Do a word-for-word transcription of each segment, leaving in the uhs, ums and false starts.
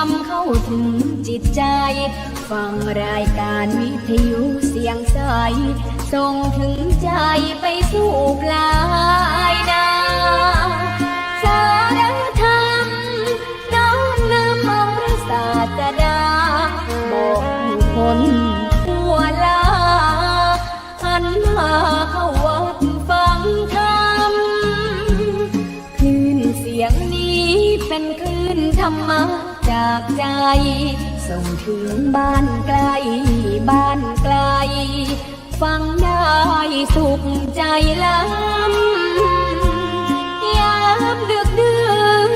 ำเข้าถึงจิตใจ ฟังรายการวิทยุเสียงใส ส่งถึงใจไปสู่ปลายนา สารธรรม น้อมนำเอาพระศาสดา บอกผู้คนทั่วลา หันมาเข้าวัดฟังธรรม คลื่นเสียงนี้เป็นคลื่นธรรมะจากใจ ส่งถึงบ้านไกลบ้านไกล ฟังได้สุขใจล้ำ ยามดึกดื่น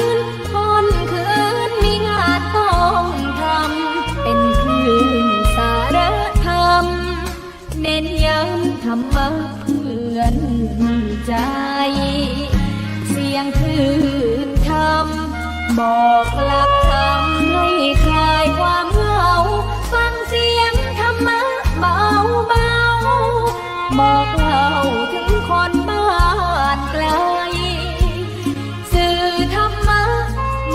ค่ำคืนมีงานต้องทำ เป็นคลื่นสารธรรม เน้นย้ำธรรมะเตือนใจ เสียงคลื่นธรรม บอกหลักธรรมให้คลายความเหงา ฟังเสียงธรรมะเบาๆ บอกเล่าถึงคนบ้านไกล สื่อธรรมะ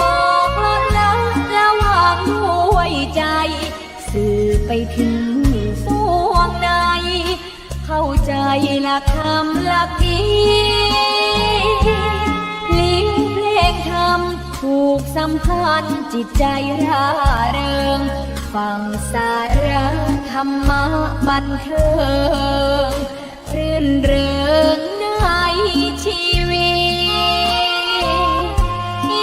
บอกลดละละวางด้วยใจ สื่อไปถึงสวงใน เข้าใจหลักธรรมหลักดี ลิ้วเพลงธรรมผูกสัมพันธ์จิตใจร่าเริง ฟังสาระธรรมะบันเทิง รื่นเริงในชีวิต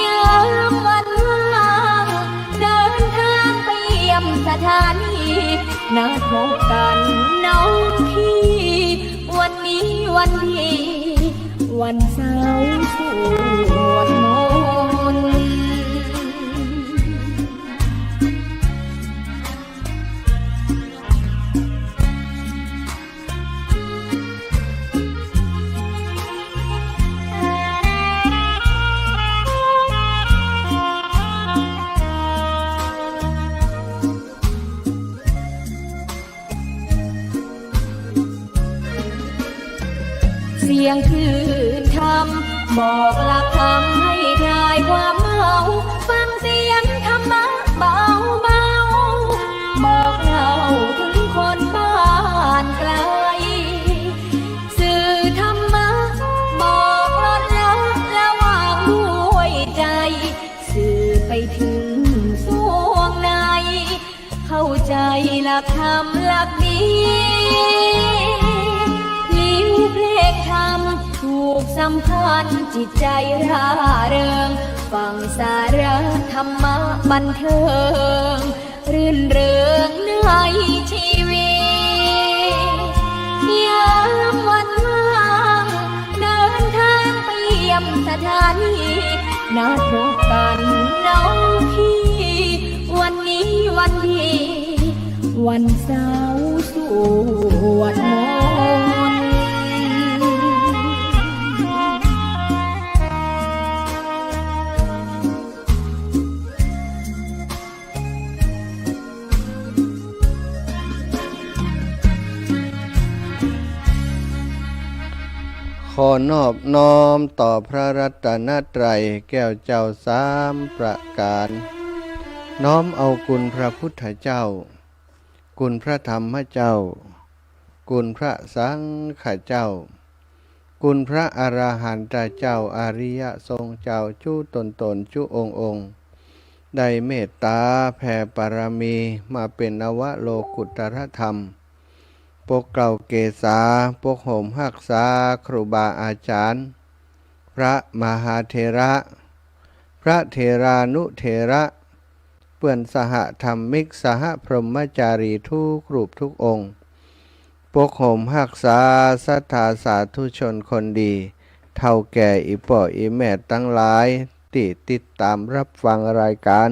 ยามวันว่างเดินทางไปเยี่ยมสถานี นัดพบกันน้องพี่ วันนี้วันดี วันเสาร์สวดมนต์ เสียงคลื่นธรรม บอกหลักธรรมให้คลายความเหงา ฟังเสียงธรรมะเบาๆ บอกเล่าถึงคนบ้านไกล สื่อธรรมะ บอกลดละละวางด้วยใจ สื่อไปถึงสวงใน เข้าใจหลักธรรมหลักดี ลิ้วเพลงธรรมผูกสัมพันธ์จิตใจร่าเริง ฟังสาระธรรมะบันเทิง รื่นเริงในชีวิต ยามวันว่างเดินทางไปเยี่ยมสถานี นัดพบกันน้องพี่ วันนี้วันดี วันเสาร์สวดมนต์ ขอนอบน้อมต่อพระรัตนตรัยแก้วเจ้าสามประการ น้อมเอาคุณพระพุทธเจ้า คุณพระธรรมเจ้า คุณพระสังฆเจ้า คุณพระอรหันตเจ้า อริยสงฆ์เจ้า จุ๊ต๋นๆ จุ๊องค์ๆ ได้เมตต๋าแผ่ปารมีมาเป๋นนวโลกุตตรธรรม ปกเกล้าเกษา ปกโฮมฮักษาครูบาอาจ๋ารย์ พระมหาเถระ พระเถรานุเถระ เปื้อนสหธรรมิก สหพรหมจารีทุกรูปทุกองค์ ปกโฮมฮักษาศรัทธาสาธุชนคนดี เฒ่าแก่อี่ป้ออี่แม่ตังหลาย ตี้ติดต๋ามฮับฟังรายก๋าน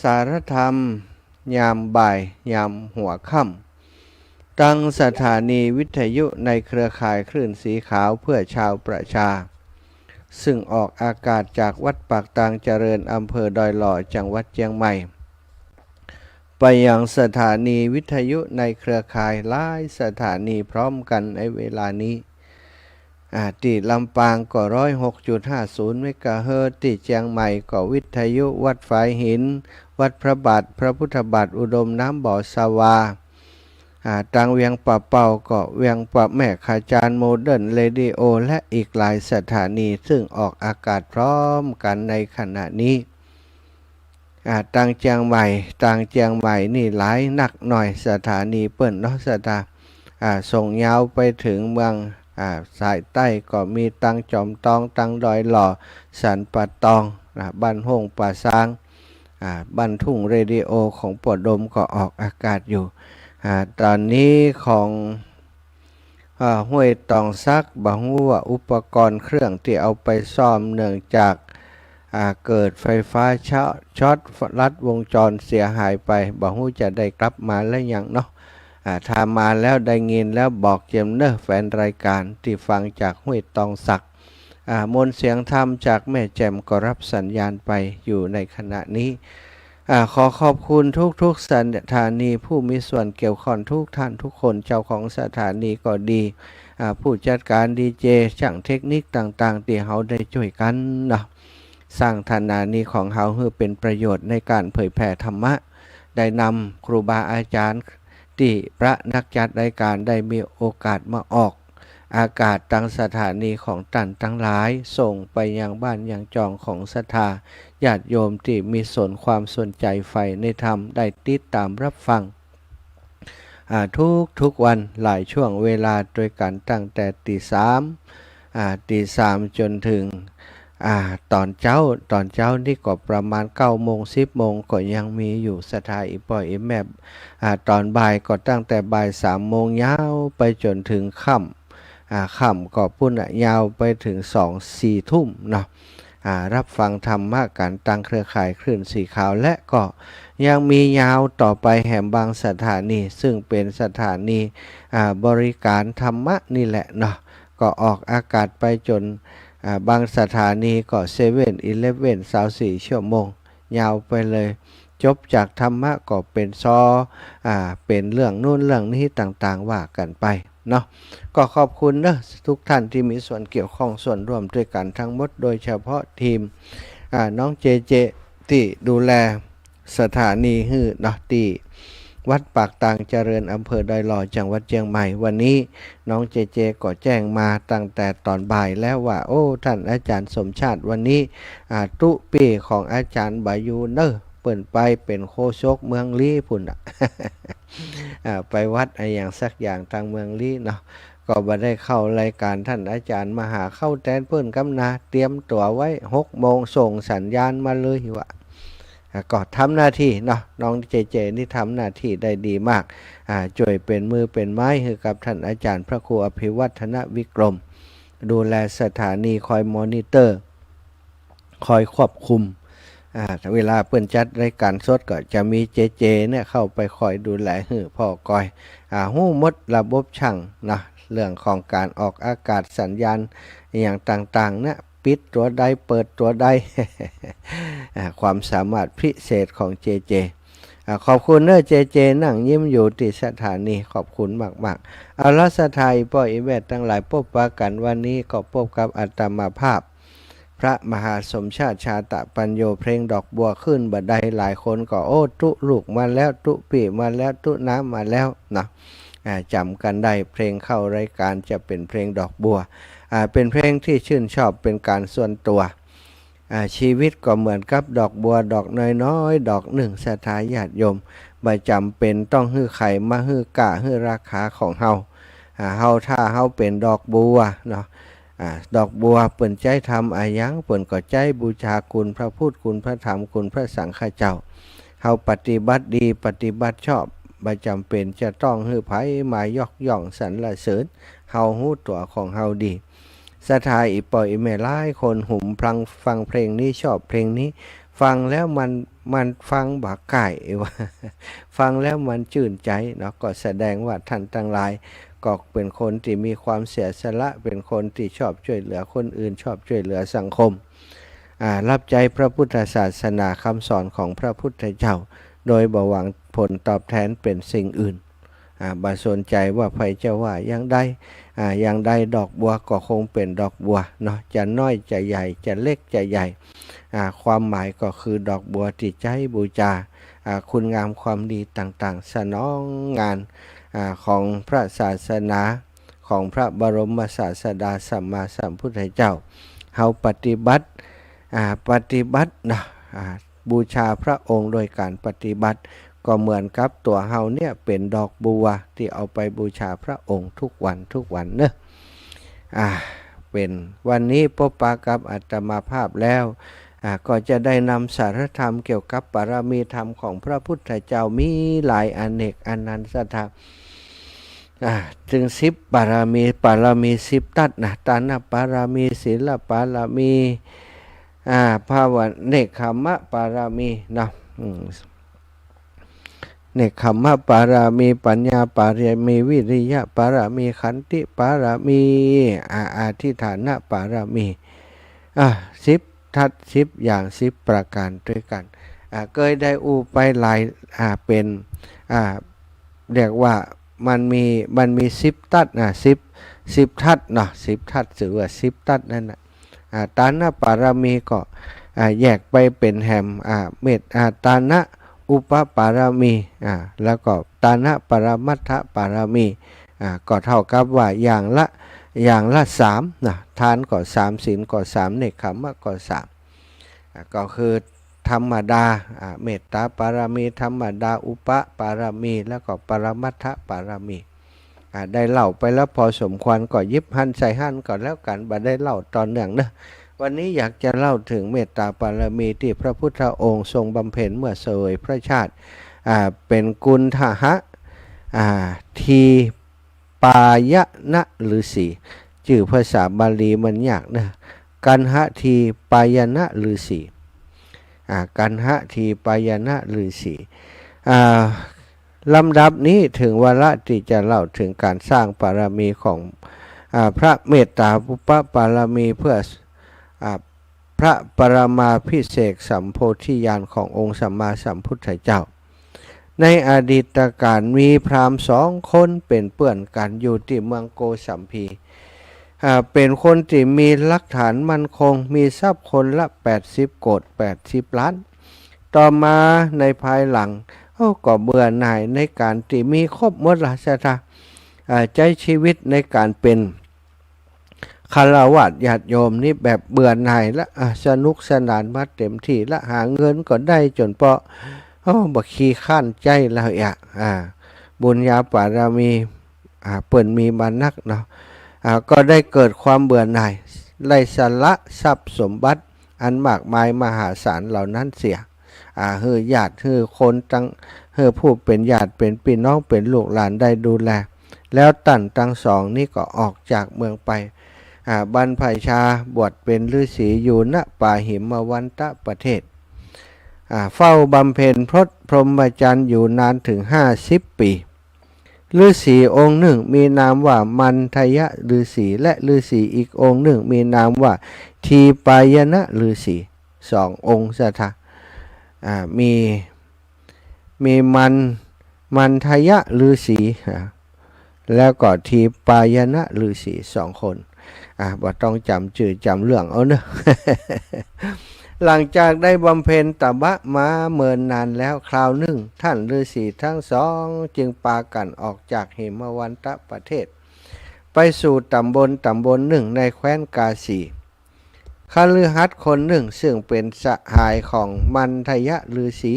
สารธรรม ยามบ่าย ยามหัวค่ำ ตังสถานีวิทยุในเครือข่ายคลื่นสีขาวเพื่อชาวประชา ซึ่งออกอากาศจากวัดปากตางเจริญ อำเภอดอยหล่อ จังหวัดเจียงใหม่ ไปยังสถานีวิทยุในเครือข่ายหลายสถานีพร้อมกั๋นในเวลานี้ อ่า ตี้ลำปางก็ ร้อยหกจุดห้าศูนย์ เมกะเฮิรตซ์ ตี้เจียงใหม่ก็วิทยุวัดฝายหิน วัดพระบาท พระพุทธบาทอุดมน้ำบ่อสะวา อ่า ตางเวียงป่าเป้าก็เวียงป่าแม่ขจาร โมเดิร์นเรดิโอ และอีกหลายสถานีซึ่งออกอากาศพร้อมกั๋นในขณะนี้ อ่า ตางเจียงใหม่ ตางเจียงใหม่นี่หลายนักหน่อยสถานีเปิ้นเนาะ สถา อ่า ส่งยาวไปเถิงเมือง อ่า สายใต้ก็มีตางจอมตอง ตางดอยหล่อ สันป่าตอง อ่า บ้านห้งป่าซาง อ่า บ้านทุ่งเรดิโอของป้อดมก็ออกอากาศอยู่ อ่า ต๋อนนี้ของ อ่า ห้วยตองสัก บ่ฮู้ว่าอุปกรณ์เครื่องตี้เอาไปซ่อมเนื่องจาก อ่า เกิดไฟฟ้าช็อต ช็อตลัดวงจรเสียหายไป บ่ฮู้จะได้กลับมาแล้วยังเนาะ อ่า ถ้ามาแล้วได้ยินแล้วบอกเจียมเน่อแฟนรายการตี้ฟังจากห้วยตองสัก อ่า มนต์เสียงธรรมจากแม่แจ่มก็รับสัญญาณไปอยู่ในขณะนี้ อ่า ขอขอบคุณทุกๆสถานี ผู้มีส่วนเกี่ยวข้องทุกท่านทุกคน เจ้าของสถานีก็ดี อ่า ผู้จัดการดีเจ ช่างเทคนิคต่างๆ ตี้เฮาได้จ้วยกั๋นเนาะ สร้างสถานีของเฮาหื้อเป๋นประโยชน์ในก๋านเผยแผ่ธรรมะ ได้นำครูบาอาจารย์ตี้พระนักจัดรายการได้มีโอกาสมาออกอากาศตางสถานีของต้านตังหลาย ส่งไปยังบ้านยังจองของศรัทธาญาติโยมตี้มีสนความสนใจ๋ใฝ่ในธรรมได้ติดต๋ามรับฟัง อ่า ทุกๆวันหลายช่วงเวลาตวยกั๋น ตั้งแต่ตีสาม อ่า ตีสามจ๋นเถิง อ่า ต๋อนเจ๊า ต๋อนเจ๊านี่ก็ประมาณเก้าโมง สิบโมงก็ยังมีอยู่ ศรัทธาอี่ป้ออี่แม่ อ่า ต๋อนบ่ายก็ตั้งแต่บ่ายสามโมงยาวไปจ๋นเถิงค่ำ อ่า ค่ำก็ปู๊นน่ะ ยาวไปเถิงสอง สี่ทุ่มเนาะ อ่า รับฟังธรรมะกั๋นตางเครือข่ายคลื่นสีขาว และก็ยังมียาวต่อไปแหมบางสถานี ซึ่งเป๋นสถานี อ่า บริการธรรมะนี่แหละเนาะ ก็ออกอากาศไปจ๋น อ่า บางสถานีก็เซเว่นอีเลฟเว่น ซาวสี่ชั่วโมง ยาวไปเลย จบจากธรรมะก็เป๋นซอ อ่า เป๋นเรื่องนู้นเรื่องนี้ต่างๆ ว่ากั๋นไปเนาะ ก็ขอบคุณเนาะทุกท่านตี้มีส่วนเกี่ยวข้องส่วนร่วมตวยกั๋นตังหมด โดยเฉพาะทีม อ่า น้องเจเจ ตี้ดูแลสถานีหื้อเนาะ ตี้วัดปากตางเจริญ อำเภอดอยหล่อ จังหวัดเจียงใหม่ วันนี้น้องเจเจก็แจ้งมาตั้งแต่ต๋อนบ่ายแล้วว่า โอ้ ต้านอาจ๋ารย์สมชาติ วันนี้ อ่า ตุ๊ปี้ของอาจ๋ารย์บ่อยู่เน่อ เปิ้นไปเป๋นโฆษกเมืองลี้ปู๊นน่ะ อ่า ไปวัดอะหยังสักอย่างตางเมืองลี้เนาะ ก็บ่ได้เข้ารายการ ต้านอาจ๋ารย์มาหาเข้าแตนเปิ้นกำนา เตรียมตั๋วไว้ หกโมงส่งสัญญาณมาเลยว่า อ่า ก็ทำหน้าที่เนาะ น้องเจเจนี่ทำหน้าที่ได้ดีมาก อ่า จ้วยเป๋นมือเป๋นไม้หื้อกับต้านอาจ๋ารย์พระครูอภิวัฒนวิกรม ดูแลสถานี คอยมอนิเตอร์ คอยควบคุม อ่า เวลาเปิ้นจัดรายการสดก็จะมีเจเจเนี่ยเข้าไปคอยดูแลหื้อผ่อกอย อ่า ฮู้หมดระบบช่างเนาะ เรื่องของก๋านออกอากาศสัญญาณอะหยังต่างๆ เนี่ย ปิดตั๋วใดเปิดตั๋วใด อ่า ความสามารถพิเศษของเจเจ อ่า ขอบคุณเน่อเจเจ นั่งยิ้มอยู่ตี้สถานี ขอบคุณมากๆ เอาละ ศรัทธาอี่ป้ออี่แม่ตังหลาย ปบปะกั๋นวันนี้ก็ปบกับอาตมาภาพ พระมหาสมชาติ ชาตะปัญโญ เพลงดอกบัวขึ้นบ่าใด หลายคนก็ โอ้ ตุ๊ลูกมาแล้ว ตุ๊ปี้มาแล้ว ตุ๊น้ำมาแล้วเนาะ อ่า จ๋ำกั๋นได้ เพลงเข้ารายการจะเป๋นเพลงดอกบัว อ่า เป๋นเพลงตี้ชื่นชอบเป๋นก๋านส่วนตั๋ว อ่า ชีวิตก็เหมือนกับดอกบัวดอกน้อยๆ ดอกนึ่ง ศรัทธาญาติโยม บ่จ๋ำเป๋นต้องหื้อใผมาหื้อก้าหื้อราคาของเฮา อ่า เฮาถ้าเฮาเป๋นดอกบัวเนาะ อ่า ดอกบัวเปิ้นใจ๊ทำอะหยัง เปิ้นก็ใจ๊บูชาคุณพระพุทธ คุณพระธรรม คุณพระสังฆเจ้า เฮาปฏิบัติดีปฏิบัติชอบ บ่จ๋ำเป๋นจะต้องหื้อใผมายกย่องสรรเสริญ เฮาฮู้ตั๋วของเฮาดี ศรัทธาอี่ป้ออี่แม่หลายคนหุมฟัง ฟังเพลงนี้ ชอบเพลงนี้ ฟังแล้วมัน มันฟังบ่ก่ายว่า ฟังแล้วมันจื้นใจ๋เนาะ ก็แสดงว่าท่านตังหลายก็เป๋นคนตี้มีความเสียสละ เป๋นคนตี้ชอบจ้วยเหลือคนอื่น ชอบจ้วยเหลือสังคม อ่า ฮับใจ๊พระพุทธศาสนากำสอนของพระพุทธเจ้า โดยบ่หวังผลตอบแทนเป๋นสิ่งอื่น อ่า บ่สนใจ๋ว่าใผจะว่าอย่างใด อ่า อย่างใดดอกบัวก็คงเป๋นดอกบัวเนาะ จะน้อยจะใหญ่ จะเล็กจะใหญ่ อ่า ความหมายก็คือดอกบัวตี้ใจ๊บูชา อ่า คุณงามความดีต่างๆ สนองงาน อ่า ของพระศาสนา ของพระบรมศาสดาสัมมาสัมพุทธเจ้า เฮาปฏิบัติ อ่า ปฏิบัตินะ อ่า บูชาพระองค์โดยก๋านปฏิบัติ ก็เหมือนกับตั๋วเฮาเนี่ยเป๋นดอกบัวตี้เอาไปบูชาพระองค์ทุกวันทุกวันเนาะ อ่า เป๋นวันนี้ปะปะกับอาตมาภาพแล้ว อ่า ก็จะได้นำสาระธรรมเกี่ยวกับปารมีธรรมของพระพุทธเจ้ามีหลายอเนกอนันตสถา อ่า ถึงสิบปารมี ปารมีสิบตั๊ดนะ ตานปารมี ศีลปารมี อ่า ภาวะ เนกขัมมปารมีเนาะ อืม เนกขัมมปารมี ปัญญาปารมี วิริยะปารมี ขันติปารมี อ่า อธิษฐานปารมี อ่า สิบทัศน์ สิบอย่าง สิบประก๋านตวยกั๋น อ่า เกยได้อู้ไปหลาย อ่า เป๋น อ่า เรียกว่ามันมี มันมีสิบตั๊ดนะ สิบ สิบทัศน์เนาะ สิบทัศน์ ถือว่าสิบตั๊ดนั้นนะ อ่า ตานปารมีก็ อ่า แยกไปเป๋นแหม อ่า เมต อ่า ตานอุปปารมี อ่า แล้วก็ตานปรมัตถปารมี อ่า ก็เท่ากับว่าอย่างละ อย่างละสามนะ ทานก็สาม ศีลก็สาม เนกขัมมะก็สาม อ่า ก็คือธรรมดา อ่า เมตตาปารมี ธรรมดา อุปปารมี แล้วก็ปรมัตถปารมี อ่า ได้เล่าไปแล้วพอสมควร ก็หยิบหั้นใส่หั้นก็แล้วกั๋น บ่ได้เล่าต่อเนื่องเนาะ วันนี้อยากจะเล่าถึงเมตตาปารมีตี้พระพุทธองค์ทรงบำเพ็ญเมื่อเสวยพระชาติ อ่า เป๋นกุณฑหะ อ่า ทีปายนะฤๅษี จื้อภาษาบาลีมันยากเนาะ กัณฑทีปายนะฤๅษี อ่า กัณฑทีปายนะฤๅษี อ่า ลำดับนี้ถึงวาระตี้จะเล่าถึงก๋านสร้างปารมีของ อ่า พระเมตตาปุพพปารมีเพื่อ อ่า พระปรมาภิเษกสัมโพธิญาณขององค์สัมมาสัมพุทธเจ้า ในอดีตกาลมีพราหมณ์สองคนเป๋นเปื้อนกั๋นอยู่ตี้เมืองโกสัมพี อ่า เป๋นคนตี้มีหลักฐานมั่นคง มีทรัพย์คนละแปดสิบโกฏ แปดสิบล้าน ต่อมาในภายหลัง โอ้ ก็เบื่อหน่ายในก๋านตี้มีครบหมดละศรัทธา อ่า ใจ๊ชีวิตในก๋านเป๋น ฆราวาสญาติโยมนี่แบบเบื่อหน่ายละ อ่ะ สนุกสนานมาเต็มตี้ละ หาเงินก็ได้จ๋นเปาะ โอ้ บ่ขี้คร้านใจ๊แล้วอะ อ่า บุญญาปารมี อ่า เปิ้นมีมานักเนาะ อ่า ก็ได้เกิดความเบื่อหน่าย ได้สละทรัพย์สมบัติอันมากมายมหาศาลเหล่านั้นเสีย อ่า หื้อญาติ หื้อคนตัง หื้อผู้เป๋นญาติ เป๋นปี้น้อง เป๋นลูกหลานได้ดูแล แล้วต้านตังสองนี้ก็ออกจากเมืองไป อ่า บรรพชาบวชเป๋นฤๅษีอยู่ ณ ป่าหิมวันตประเทศ อ่า เฝ้าบำเพ็ญพรตพรหมจรรย์อยู่นานถึงห้าสิบปี๋ ฤๅษีองค์นึ่งมีนามว่ามัณฑยฤๅษี และฤๅษีอีกองค์นึ่งมีนามว่าทีปายนะฤๅษี สององค์ศรัทธา อ่า มี มีมัณ มัณฑยฤๅษี อ่า แล้วก็ทีปายนะฤๅษีสองคน อ่า บ่ต้องจ๋ำจื้อจ๋ำเรื่องเอาเนาะ หลังจากได้บำเพ็ญตบะมาเมินนานแล้ว คราวนึ่งต้านฤๅษีตังสองจึงปากั๋นออกจากหิมวันตประเทศ ไปสู่ต๋ำบลต๋ำบลนึ่งในแคว้นกาสี คฤหัสถ์คนนึ่งซึ่งเป๋นสหายของมัณฑยฤๅษี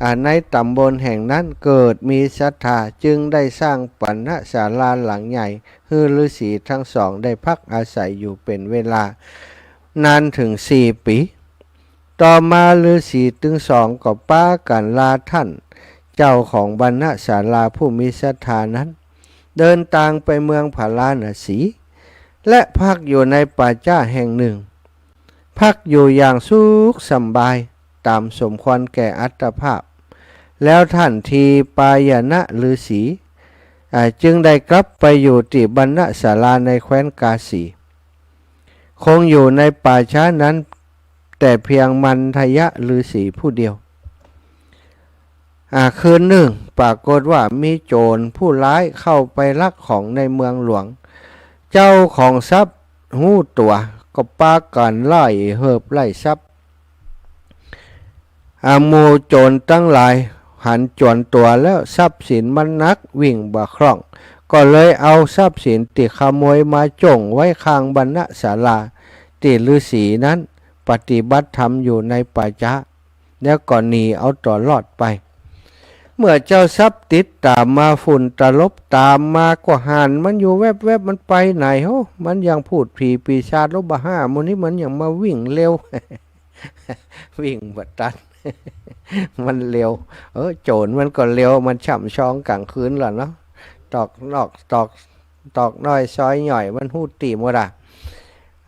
อ่า ในต๋ำบลแห่งนั้นเกิดมีศรัทธา จึงได้สร้างปณศาลาหลังใหญ่ หื้อฤๅษีตังสองได้พักอาศัยอยู่เป๋นเวลานานถึงสี่ปี๋ ต่อมาฤๅษีตังสองก็ปากั๋นลาต้านเจ้าของปณศาลาผู้มีศรัทธานั้น เดินตางไปเมืองพาราณสี และพักอยู่ในป่าจ๊าแห่งนึ่ง พักอยู่อย่างสุขสำบายต๋ามสมควรแก่อัตภาพ แล้วต้านทีปายนะฤๅษี อ่า จึงได้กลับไปอยู่ตี้ปณศาลาในแคว้นกาสี คงอยู่ในป่าจ๊านั้นแต่เพียงมัณฑยฤๅษีผู้เดียว อ่า คืนนึ่ง ปรากฏว่ามีโจ๋รผู้ร้ายเข้าไปลักของในเมืองหลวง เจ้าของทรัพย์ฮู้ตั๋ว ก็ปากั๋นไล่เหิบไล่ทรัพย์ อา หมู่โจ๋รตังหลายหันจวนตั๋วแล้ว ทรัพย์สินมันหนักวิ่งบ่คล่อง ก็เลยเอาทรัพย์สินตี้ขโมยมาจ้งไว้ข้างบรรณศาลา ตี้ฤๅษีนั้นปฏิบัติธรรมอยู่ในป่าจ๊า แล้วก็หนีเอาตั๋วรอดไป เมื่อเจ้าทรัพย์ติดต๋ามมา ฝุ่นตลบต๋ามมา ก็หันมันอยู่แวบๆ มันไปไหน โห มันยังพูดผีปีศาจลบบ่าห้า หมู่นี้มันยังมาวิ่งเร็ว วิ่งบ่ตัน มันเร็ว เออ โจ๋รมันก็เร็ว มันช่ำชองก๋างคืนแหละเนาะ ตอกนอกตอก ตอกน้อยซอยย่อย มันฮู้ตี้หมดอะ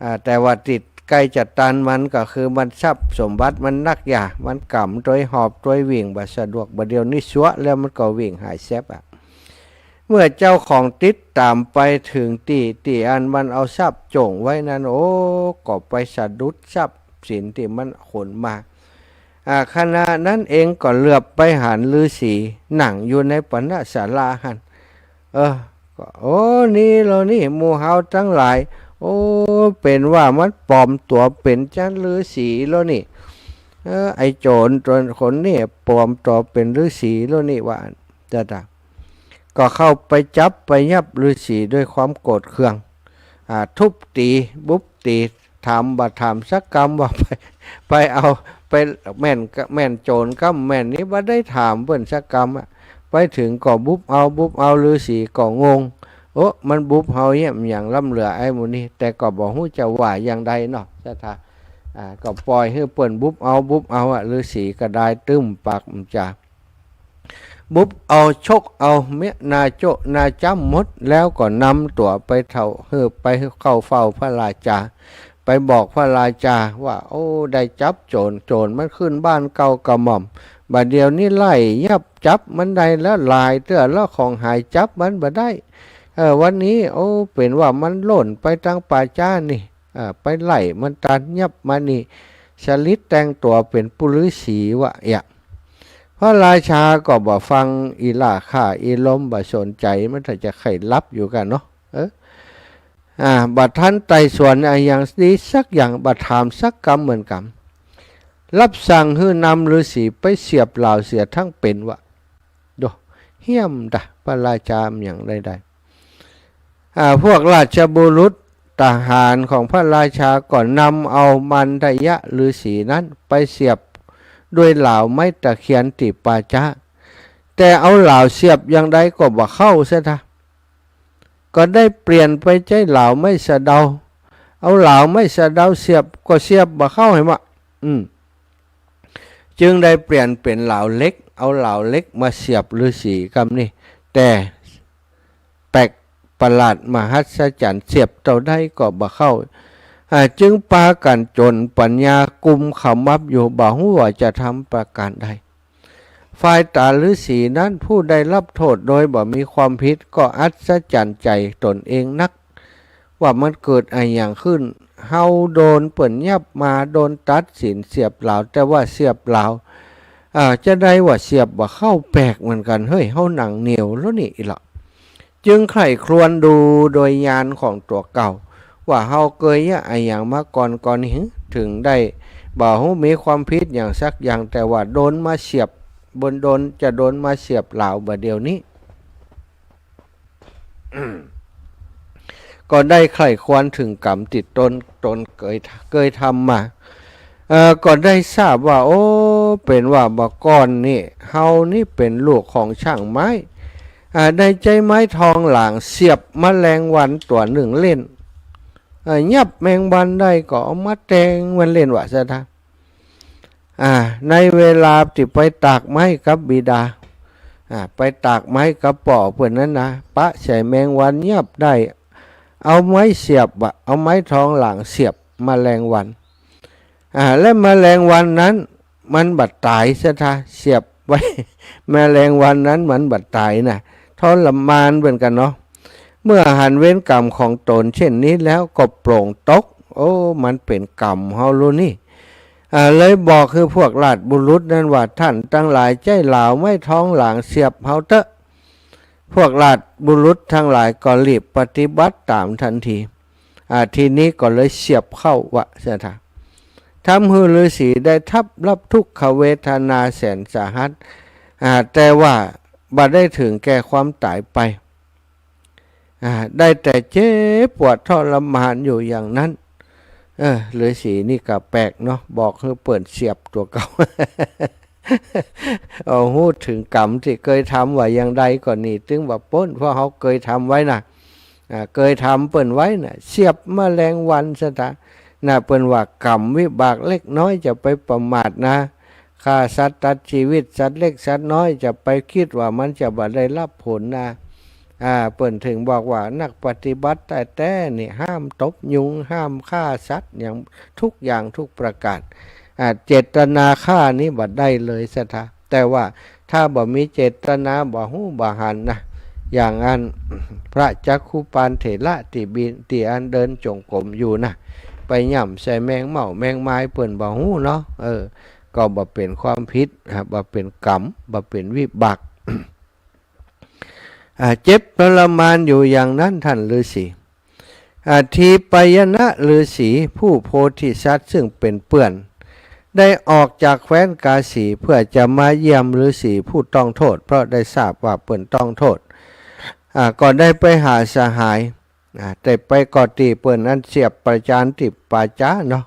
อ่า แต่ว่าตี้ใก้จะตันมันก็คือมันทรัพย์สมบัติมันนักอย่า มันก๋ำตวยหอบตวยวิ่งบ่สะดวก บ่าเดี่ยวนี้ซัวะแล้วมันก็วิ่งหายแซบอะ เมื่อเจ้าของติดต๋ามไปเถิงตี้ ตี้อันมันเอาทรัพย์จ้งไว้นั้น โอ้ ก็ไปสะดุดทรัพย์สินตี้มันขนมา อ่า ขณะนั้นเองก็เหลือบไปหันฤๅษีนั่งอยู่ในปรรณศาลาหั้น เออ ก็ โอ้ นี่ลอนี่ หมู่เฮาตังหลาย โอ้ เป๋นว่ามันปลอมตั๋วเป๋นจานฤๅษีลอนี่ เออ ไอ้โจ๋รต๋นคนนี้ปลอมตั๋วเป๋นฤๅษีลอนี่ ว่าอั้น จ้ะ ก็เข้าไปจับไปยับฤๅษีด้วยความโกรธเคือง อ่า ทุบตี๋ บุบตี๋ ถามบ่ถามสักกำ ว่าไป ไปเอา ไปแม่นกะ แม่นโจ๋รกำแม่นนี้ บ่ได้ถามเปิ้นสักกำอะ ไปเถิงก็บุบเอา บุบเอา ฤๅษีก็งง โอ้ มันบุบเฮาเยียะหยังล้ำเหลือไอ้หมู่นี้ แต่ก็บ่ฮู้จะว่าอย่างใดเนาะ ศรัทธา อ่า ก็ปล่อยหื้อเปิ้นบุบเอา บุบเอาอะ ฤๅษีก็ได้ตึ้มปากจ๋า บุบเอา ชกเอา เมี้ยหน้าโจ๊ะหน้าจ๊ำหมด แล้วก็นำตั๋วไปเถ่า หื้อไปเข้าเฝ้าพระราชา ไปบอกพระราชาว่า โอ้ ได้จับโจ๋ร โจ๋รมันขึ้นบ้านเกล้ากระหม่อม บ่าเดี่ยวนี้ไล่ยับจับมันได้แล้วหลายเตื้อแล้ว ของหายจับมันบ่ได้ เออ วันนี้ โอ้ เป๋นว่ามันล่นไปตางป่าจ๊านี่ อ่า ไปไล่มันตันยับมานี่ สลิดแต่งตั๋วเป๋นปุฤๅษีวะเอะ พระราชาก็บ่ฟัง อีหล่าข้าอีลม บ่สนใจ๋ มันถ้าจะใค่หลับอยู่กั๋นเนาะ เออ อ่า บ่ทันไต่สวนอะหยังดีสักอย่าง บ่ถามสักกำเหมือนกั๋น รับสั่งหื้อนำฤๅษีไปเสียบหลาวเสียตึงเป๋นวะ โด เฮี้ยมดะ พระราชาหยังได้ได้ อ่า พวกราชบุรุษทหารของพระราชาก็นำเอามันธยะฤๅษีนั้นไปเสียบด้วยหลาวไม้ตะเคียนตี้ป่าจ๊า แต่เอาหลาวเสียบอย่างใดก็บ่เข้าเสียทะ ก็ได้เปลี่ยนไปใจ๊หลาวไม้สะเดา เอาหลาวไม้สะเดาเสียบก็เสียบบ่เข้าหื้อมะ อืม จึงได้เปลี่ยนเป๋นหลาวเหล็ก เอาหลาวเหล็กมาเสียบฤๅษีกำนี้ แต่แปลกประหลาดมหัศจรรย์ เสียบเต้าใดก็บ่เข้า อ่า จึงปากั๋นจ๋นปัญญากุมขมับอยู่ บ่ฮู้ว่าจะทำประก๋านใด ฝ่ายต๋าฤๅษีนั้นผู้ได้รับโต้ษโดยบ่มีความผิดก็อัศจรรย์ใจ๋ตนเองนัก ว่ามันเกิดอะหยังขึ้น เฮาโดนเปิ้นยับมา โดนตัดสินเสียบหลาว แต่ว่าเสียบหลาว อ่า จะได้ว่าเสียบบ่เข้า แปลกเหมือนกั๋น เฮ้ย เฮาหนังเหนียวแล้วนี่อีหละ จึงใคร่ครวญดูโดยญาณของตั๋วเก่า ว่าเฮาเกยเยียะอะหยังมาก่อนก่อหื้อ เถิงได้บ่ฮู้มีความผิดหยังสักอย่าง แต่ว่าโดนมาเสียบ บ่โดน จะโดนมาเสียบหลาวบ่าเดี่ยวนี้ ก็ได้ใคร่ครวญเถิงก๋รรมตี้ตน ตนเกย เกยทำมา เอ่อ ก็ได้ทราบว่า โอ้ เป๋นว่าบ่าก่อนนี้ เฮานี้เป๋นลูกของช่างไม้ อ่า ได้ใจ๊ไม้ทองหลางเสียบแมลงวันตั๋วนึ่งเล่น อ่า ยับแมงวันได้ก็เอามาแตงมันเล่นวะเสียทะ อ่า ในเวลาตี้ไปตากไม้กับบิดา อ่า ไปตากไม้กับป้อเปิ้นนั้นนะ ปะใส่แมงวันยับได้ เอาไม้เสียบวะ เอาไม้ทองหลางเสียบแมลงวัน อ่า และแมลงวันนั้นมันบ่ต๋ายเสียทะ เสียบไว้ แมลงวันนั้นมันบ่ต๋ายนะ ทรมานเหมือนกั๋นเนาะ เมื่อหันเวรก๋รรมของตนเช่นนี้แล้วก็โปร่งตก โอ้ มันเป๋นก๋รรมเฮาแล้วนี่ อ่า เลยบอกหื้อพวกราชบุรุษนั้นว่า "ท่านตังหลายใจ๊หลาวไม้ทองหลางเสียบเฮาเต๊อะ" พวกราชบุรุษตังหลายก็รีบปฏิบัติต๋ามตันที อ่า ทีนี้ก็เลยเสียบเข้าว่าซั่นเถาะ ทำหื้อฤๅษีได้ทับรับทุกขเวทนาแสนสาหัส อ่า แต่ว่าบ่ได้เถิงแก่ความต๋ายไป อ่า ได้แต่เจ็บปวดทรมานอยู่อย่างนั้น เออ ฤๅษีนี่ก็แปลกเนาะ บอกหื้อเปิ้นเสียบตั๋วเก่า เอา ฮู้เถิงกรรมตี้เกยทำว่าอย่างใดก่อนี่ ตึงว่าป๊น เพราะเฮาเกยทำไว้นะ อ่า เกยทำเปิ้นไว้นะ เสียบแมลงวันซั่นเถาะ นะ เปิ้นว่ากรรมวิบากเล็กน้อยจะไปประมาทนะ ฆ่าสัตว์ตัดจีวิตสัตว์เล็กสัตว์น้อย จะไปกึ๊ดว่ามันจะบ่ได้รับผลนะ อ่า เปิ้นเถิงบอกว่านักปฏิบัติแต๊ๆ นี่ห้ามตบยุง ห้ามฆ่าสัตว์อย่าง ทุกอย่างทุกประการ อ่า เจตนาฆ่านี่บ่ได้เลยซั่นเถาะ แต่ว่าถ้าบ่มีเจตนา บ่ฮู้บ่หันนะ อย่างอันพระจักขุปานเถระตี้บิน ตี้อันเดินจงกรมอยู่นะ ไปย่ำใส่แมงเม่าแมงไม้ เปิ้นบ่ฮู้เนาะ เออ ก็บ่เป๋นความผิด อ่า บ่เป๋นกรรม บ่เป๋นวิบาก อ่า เจ็บทรมานอยู่อย่างนั้น ท่านฤๅษี อ่า ทีปายนะฤๅษีผู้โพธิสัตว์ซึ่งเป๋นเปื้อน ได้ออกจากแคว้นกาสีเพื่อจะมาเยี่ยมฤๅษีผู้ต้องโทษ เพราะได้ทราบว่าเปิ้นต้องโทษ อ่า ก็ได้ไปหาสหาย อ่า ได้ไปก่อตี้เปิ้นอันเสียบประจานตี้ป่าจ๊าเนาะ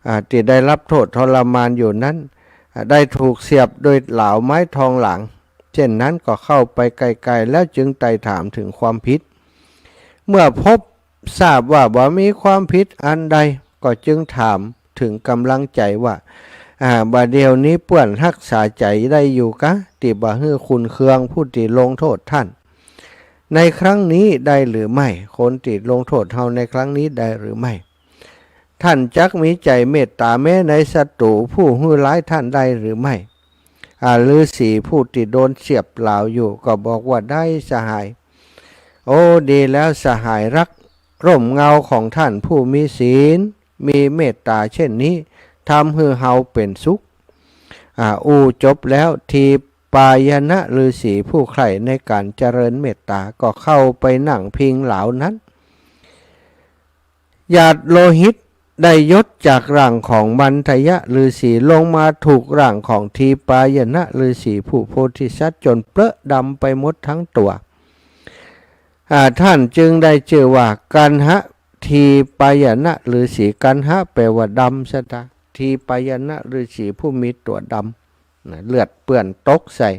อ่า ตี้ได้รับโทษทรมานอยู่นั้น อ่า ได้ถูกเสียบโดยหลาวไม้ทองหลาง เช่นนั้นก็เข้าไปไกลๆ แล้วจึงไต่ถามเถิงความผิด เมื่อพบทราบว่าบ่มีความผิดอันใด ก็จึงถามเถิงกำลังใจ๋ว่า อ่า บ่าเดี่ยวนี้เปื้อนฮักษาใจ๋ได้อยู่กา ตี้บ่หื้อขุ่นเคืองผู้ตี้ลงโทษท่านในครั้งนี้ได้หรือไม่ คนตี้ลงโทษเฮาในครั้งนี้ได้หรือไม่ ท่านจักมีใจ๋เมตต๋าแม้ในศัตรูผู้หื้อร้ายท่านได้หรือไม่ อ่า ฤๅษีผู้ตี้โดนเสียบหลาวอยู่ก็บอกว่า ได้สหาย โอ้ ดีแล้วสหายรัก ร่มเงาของท่านผู้มีศีล มีเมตต๋าเช่นนี้ ทำหื้อเฮาเป๋นสุข อ่า อู้จบแล้ว ทีปายนะฤๅษีผู้ใคร่ในก๋านเจริญเมตต๋าก็เข้าไปนั่งพิงหลาวนั้น หยาดโลหิตได้หยดจากร่างของมันทยะฤๅษีลงมาถูกร่างของทีปายนะฤๅษีผู้โพธิสัตว์จนเปลอะดำไปหมดทั้งตั๋ว อ่า ท่านจึงได้จื้อว่ากัณหะทีปายนะฤๅษี กัณหะแปลว่าดำซั่นเถาะ ทีปายนะฤๅษีผู้มีตั๋วดำ นะ เลือดเปื้อนตกใส่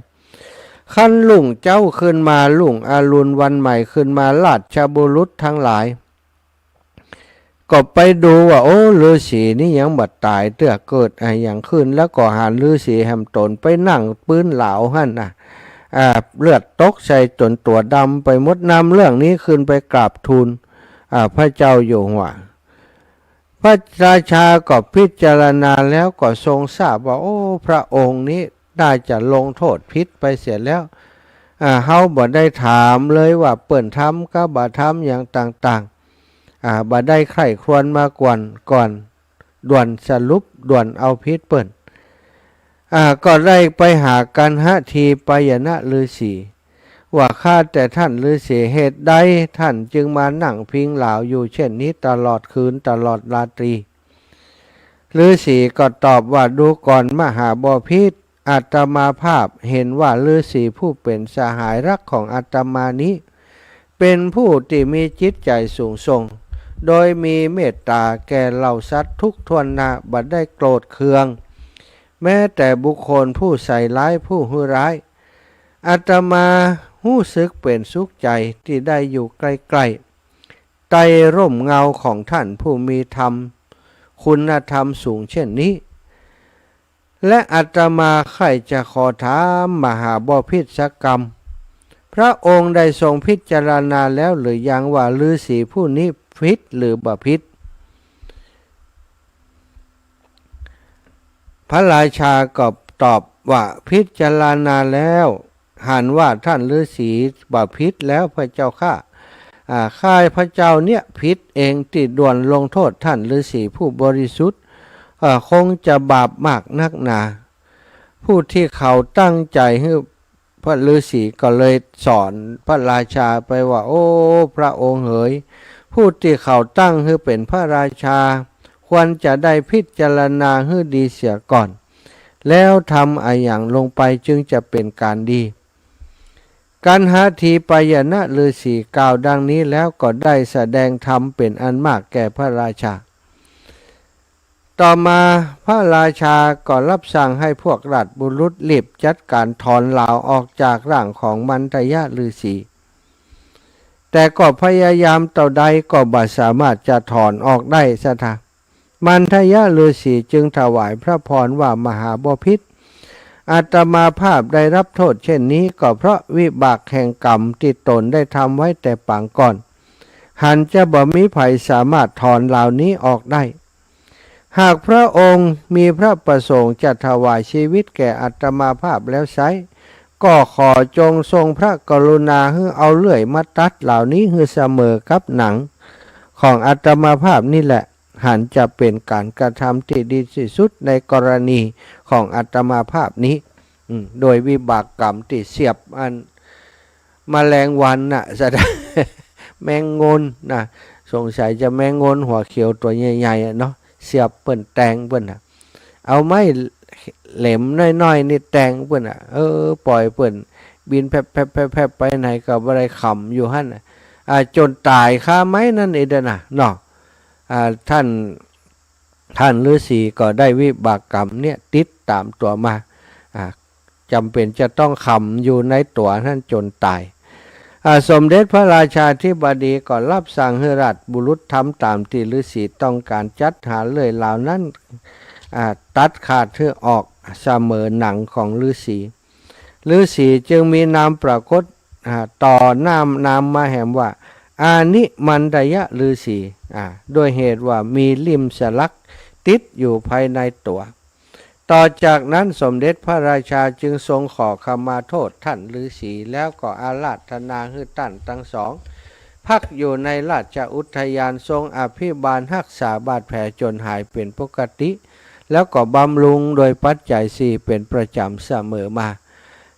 ครั้นรุ่งเจ๊าขึ้นมา รุ่งอรุณวันใหม่ขึ้นมา ราชบุรุษตังหลาย ก็ไปดูว่า โอ้ ฤๅษีนี่ยังบ่ต๋ายเตื้อ เกิดอะหยังขึ้น แล้วก็หันฤๅษีแหมต๋นไปนั่งปื๊นหลาวหั้นนะ อ่า เลือดตกใส่จ๋นตั๋วดำไปหมด นำเรื่องนี้ขึ้นไปกราบทูล อ่า พระเจ้าอยู่หัว พระราชาก็พิจารณาแล้วก็ทรงทราบว่า โอ้ พระองค์นี้น่าจะลงโทษผิดไปเสียแล้ว อ่า เฮาบ่ได้ถามเลยว่าเปิ้นทำกับบ่ทำอย่างต่างๆ อ่า บ่ได้ใคร่ครวญมาก่อน ก่อน ด่วนสรุป ด่วนเอาผิดเปิ้น อ่า ก็ได้ไปหากัณหะทีปายนะฤๅษี ว่า ข้าแต่ท่านฤๅษี เหตุใดท่านจึงมานั่งพิงหลาวอยู่เช่นนี้ตลอดคืนตลอดราตรี ฤๅษีก็ตอบว่า ดูก่อนมหาบพิตร อาตมาภาพเห็นว่าฤๅษีผู้เป๋นสหายรักของอาตมานี้ เป๋นผู้ตี้มีจิตใจ๋สูงส่ง โดยมีเมตต๋าแก่เหล่าสัตว์ทุกถ้วนหน้า บ่ได้โกรธเคือง แม้แต่บุคคลผู้ใส่ร้ายผู้หื้อร้าย อาตมาฮู้สึกเป๋นสุขใจ๋ตี้ได้อยู่ใกล้ๆ ใต้ร่มเงาของท่านผู้มีธรรม คุณธรรมสูงเช่นนี้ และอาตมาใคร่จะขอถามมหาบพิตรสักกำ พระองค์ได้ทรงพิจารณาแล้วหรือยังว่าฤๅษีผู้นี้ผิดหรือบ่ผิด พระราชาก็ตอบว่า พิจารณาแล้ว หันว่าท่านฤๅษีบ่ผิดแล้วพระเจ้าข้า อ่า ข้าพระเจ้าเนี่ยผิดเองตี้ด่วนลงโทษท่านฤๅษีผู้บริสุทธิ์ เอ่อ คงจะบาปมากนักหนา ผู้ตี้เขาตั้งใจ๋หื้อ พระฤๅษีก็เลยสอนพระราชาไปว่า โอ้ พระองค์เหย ผู้ตี้เขาตั้งหื้อเป๋นพระราชา ควรจะได้พิจารณาหื้อดีเสียก่อน แล้วทำอะหยังลงไปจึงจะเป๋นก๋านดี กัณหทีปายณฤๅษีกล่าวดังนี้แล้วก็ได้แสดงธรรมเป๋นอันมากแก่พระราชา ต่อมาพระราชาก็รับสั่งให้พวกราชบุรุษรีบจัดก๋านถอนลาวออกจากร่างของมันทยฤๅษี แต่ก็พยายามเต้าใดก็บ่สามารถจะถอนออกได้สักที มันทยฤๅษีจึงถวายพระพรว่า มหาบพิตร อาตมาภาพได้รับโต้ษเช่นนี้ก็เพราะวิบากแห่งกรรมตี้ต๋นได้ทำไว้แต่ปางก่อน หันจะบ่มีใผสามารถถอนลาวนี้ออกได้ หากพระองค์มีพระประสงค์จะถวายชีวิตแก่อาตมาภาพแล้วไซร้ ก็ขอจงทรงพระกรุณาหื้อเอาเลื่อยมาตัดลาวนี้หื้อเสมอกับหนังของอาตมาภาพนี้แหละ หันจะเป๋นก๋านกระทำตี้ดีตี้สุดในกรณีของอาตมาภาพนี้ อืม โดยวิบากกรรมตี้เสียบอัน แมลงวันน่ะ แสดง แมงงนน่ะ สงสัยจะแมงงนหัวเขียวตั๋วใหญ่ๆ อะเนาะ เสียบเปิ้นแตงเปิ้นน่ะ เอาไม้เหล็มน้อยๆ นี่แตงเปิ้นน่ะ เออ ป่อยเปิ้นบินแผบๆๆๆ ไปไหนก็บ่ได้ขำอยู่หั้นน่ะ อ่า จ๋นต๋ายคาไม้นั้นเองเด้อน่ะเนาะ อ่า ท่าน ท่านฤๅษีก็ได้วิบากกรรมเนี่ยติดต๋ามตั๋วมา อ่า จ๋ำเป๋นจะต้องขำอยู่ในตั๋วนั้นจ๋นต๋าย อ่า สมเด็จพระราชาธิบดีก็รับสั่งหื้อราชบุรุษทำต๋ามตี้ฤๅษีต้องก๋าน จัดหาเลื่อยลาวนั้น อ่า ตัดขาดหื้อออกเสมอหนังของฤๅษี ฤๅษีจึงมีนามปรากฏ อ่า ต่อหน้านามมาแหมว่า อานิมันทยฤๅษี อ่า ด้วยเหตุว่ามีลิมสลักติดอยู่ภายในตั๋ว ต่อจากนั้นสมเด็จพระราชาจึงทรงขอขมาโต้ษท่านฤๅษี แล้วก็อาราธนาหื้อท่านตังสอง พักอยู่ในราชอุทยาน ทรงอภิบาลฮักษาบาดแผลจ๋นหายเป๋นปกติ แล้วก็บำรุงโดยปัจจัยสี่เป๋นประจ๋ำเสมอมา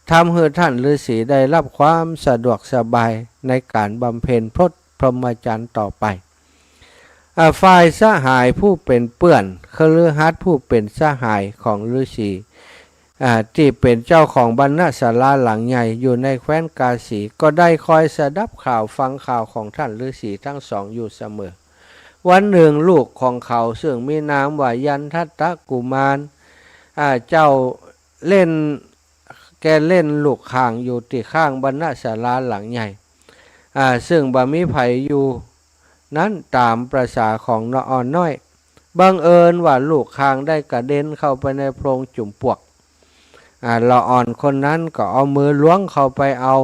ทำหื้อท่านฤๅษีได้รับความสะดวกสบายในก๋านบำเพ็ญพรตพรหมจรรย์ต่อไป อ่า ฝ่ายสหายผู้เป๋นเปื้อน คฤหัสถ์ผู้เป๋นสหายของฤๅษี อ่า ตี้เป๋นเจ้าของบรรณศาลาหลังใหญ่อยู่ในแคว้นกาสี ก็ได้คอยสดับข่าวฟังข่าวของท่านฤๅษีตังสองอยู่เสมอ วันนึ่งลูกของเขาซึ่งมีนามว่ายันทัตตกุมาร อ่า เจ้าเล่น แกเล่นลูกข่างอยู่ตี้ข้างบรรณศาลาหลังใหญ่ อ่า ซึ่งบ่มีใผอยู่นั้นต๋ามประสาของละอ่อนน้อย บังเอิญว่าลูกข่างได้กระเด็นเข้าไปในโพรงจุ่มปลวก อ่า ละอ่อนคนนั้นก็เอามือล้วงเข้าไปเอา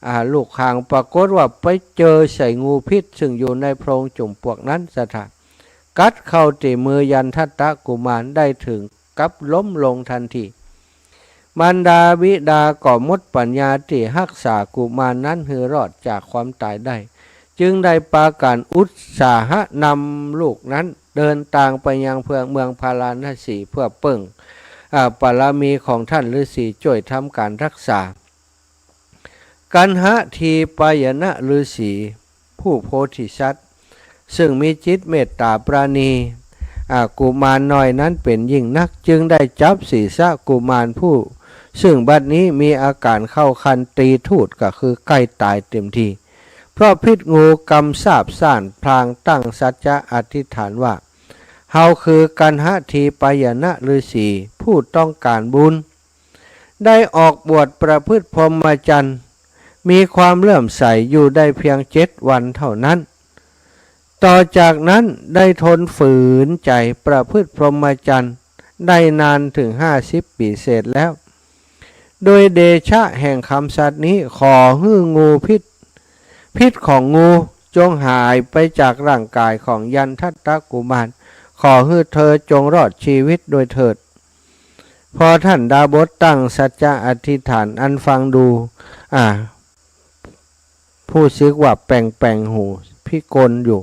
อ่า ลูกข่าง ปรากฏว่าไปเจอใส่งูพิษซึ่งอยู่ในโพรงจุ่มปลวกนั้นสะถะ กัดเข้าตี้มือยันทัตตกุมารได้เถิงกับล้มลงตันที มารดาบิดาก็หมดปัญญาตี้ฮักษากุมารนั้นหื้อรอดจากความต๋ายได้ จึงได้ปากั๋นอุตสาหะนำลูกนั้นเดินตางไปยังเมืองพาราณสีเพื่อเปิ้ง อ่า บารมีของท่านฤๅษีจ้วยทำก๋านฮักษา กัณหทีปายณฤๅษี ผู้โพธิสัตว์ ซึ่งมีจิตเมตต๋าปราณี อ่า กุมารน้อยนั้นเป๋นยิ่งนัก จึงได้จับศีรษะกุมารผู้ ซึ่งบัดนี้มีอาก๋านเข้าคันตรีทูต ก็คือใก้ต๋ายเต๋มที เพราะพิษงูกำสาปซ่าน พลางตั้งสัจจะอธิษฐานว่า เฮาคือกัณหทีปายณฤๅษี ผู้ต้องก๋านบุญ ได้ออกบวชประพฤติพรหมจรรย์ มีความเลื่อมใสอยู่ได้เพียงเจ็ดวันเท่านั้น ต่อจากนั้นได้ทนฝืนใจ๋ประพฤติพรหมจรรย์ได้นานเถิงห้าสิบปี๋เศษแล้ว โดยเดชะแห่งคำสัตย์นี้ ขอหื้องูพิษ พิษของงูจงหายไปจากร่างกายของยันทัตตกุมาร ขอหื้อเธอจงรอดชีวิตโดยเถิด พอท่านดาบสตั้งสัจจะอธิษฐานอันฟังดู อ่า ผู้สึกว่าแป๋งๆ หูพิกลอยู่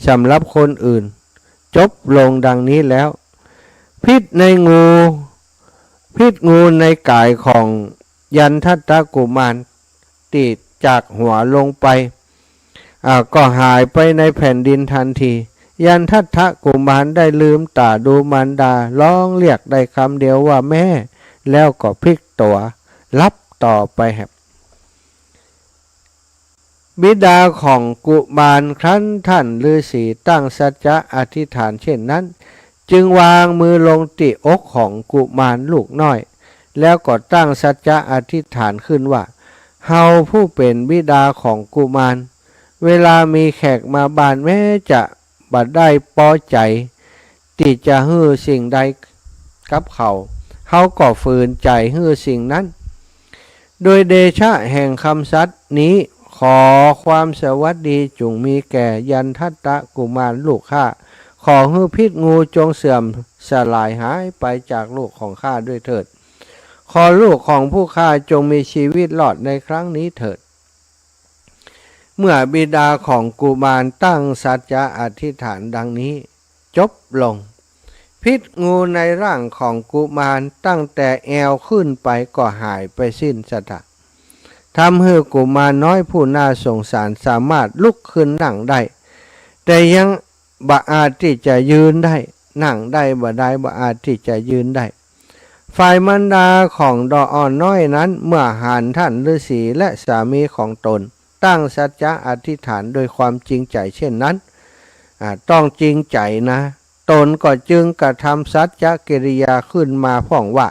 สำหรับคนอื่น จบลงดังนี้แล้ว พิษในงู พิษงูในก๋ายของยันทัตตกุมาร ตี้จากหัวลงไป อ่า ก็หายไปในแผ่นดินทันที ยันทัตตกุมารได้ลืมต๋าดูมารดา ฮ้องเรียกได้กำเดียวว่าแม่ แล้วก็พลิกตั๋วหลับต่อไปแหม บิดาของกุมารครั้นท่านฤๅษีตั้งสัจจะอธิษฐานเช่นนั้น จึงวางมือลงตี้อกของกุมารลูกน้อย แล้วก็ตั้งสัจจะอธิษฐานขึ้นว่า เฮาผู้เป๋นบิดาของกุมาร เวลามีแขกมาบ้านแม้จะบ่ได้ปอใจ๋ตี้จะหื้อสิ่งใดกับเขา เฮาก็ฝืนใจ๋หื้อสิ่งนั้น โดยเดชะแห่งกำสัตย์นี้ ขอความสวัสดีจุ่งมีแก่ยันทัตตกุมารลูกข้า ขอหื้อพิษงูจงเสื่อมสลายหายไปจากลูกของข้าด้วยเถิด ขอลูกของผู้ข้าจงมีชีวิตรอดในครั้งนี้เถิด เมื่อบิดาของกุมารตั้งสัจจะอธิษฐานดังนี้ จบลง พิษงูในร่างของกุมารตั้งแต่แอวขึ้นไปก็หายไปสิ้นสัตถะ ทำหื้อกุมารน้อยผู้น่าสงสารสามารถลุกขึ้นนั่งได้ แต่ยังบ่อาจตี้จะยืนได้ นั่งได้บ่ได้ บ่อาจตี้จะยืนได้ ฝ่ายมารดาของดอกอ่อนน้อยนั้น เมื่อหันท่านฤๅษีและสามีของตน ตั้งสัจจะอธิษฐานโดยความจริงใจ๋เช่นนั้น อ่า ต้องจริงใจ๋นะ ตนก็จึงกระทำสัจจะกิริยาขึ้นมาพ่องว่า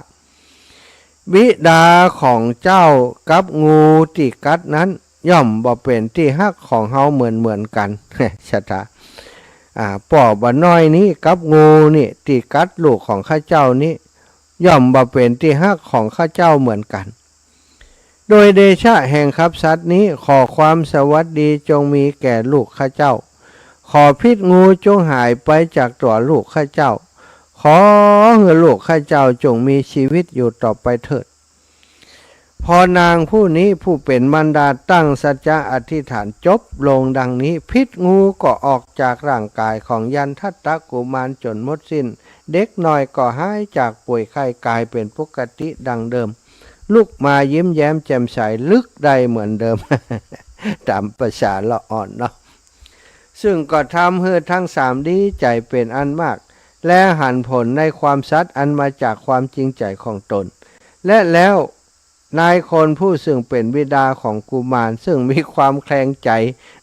บิดาของเจ้ากับงูตี้กัดนั้น ย่อมบ่เป๋นตี้ฮักของเฮาเหมือนเหมือนกั๋น สัตถะ อ่า ป้อบ่าน้อยนี้กับงูนี้ตี้กัดลูกของข้าเจ้านี้ ย่อมบ่เป๋นตี้ฮักของข้าเจ้าเหมือนกั๋น โดยเดชะแห่งกำสัตย์นี้ ขอความสวัสดีจงมีแก่ลูกข้าเจ้า ขอพิษงูจงหายไปจากตั๋วลูกข้าเจ้า ขอหื้อลูกข้าเจ้าจงมีชีวิตอยู่ต่อไปเถิด พอนางผู้นี้ผู้เป๋นมารดาตั้งสัจจะอธิษฐานจบลงดังนี้ พิษงูก็ออกจากร่างกายของยันทัตตกุมารจ๋นหมดสิ้น เด็กน้อยก็หายจากป่วยไข้ก๋ายเป๋นปกติดังเดิม ลุกมายิ้มแย้มแจ่มใส ลึกได้เหมือนเดิม ต๋ามประสาละอ่อนเนาะ ซึ่งก็ทำหื้อทั้งสามดีใจ๋เป๋นอันมาก และหันผลในกำสัตย์อันมาจากความจริงใจ๋ของตน และแล้วนายคนผู้ซึ่งเป๋นบิดาของกุมาร ซึ่งมีความแคลงใจ๋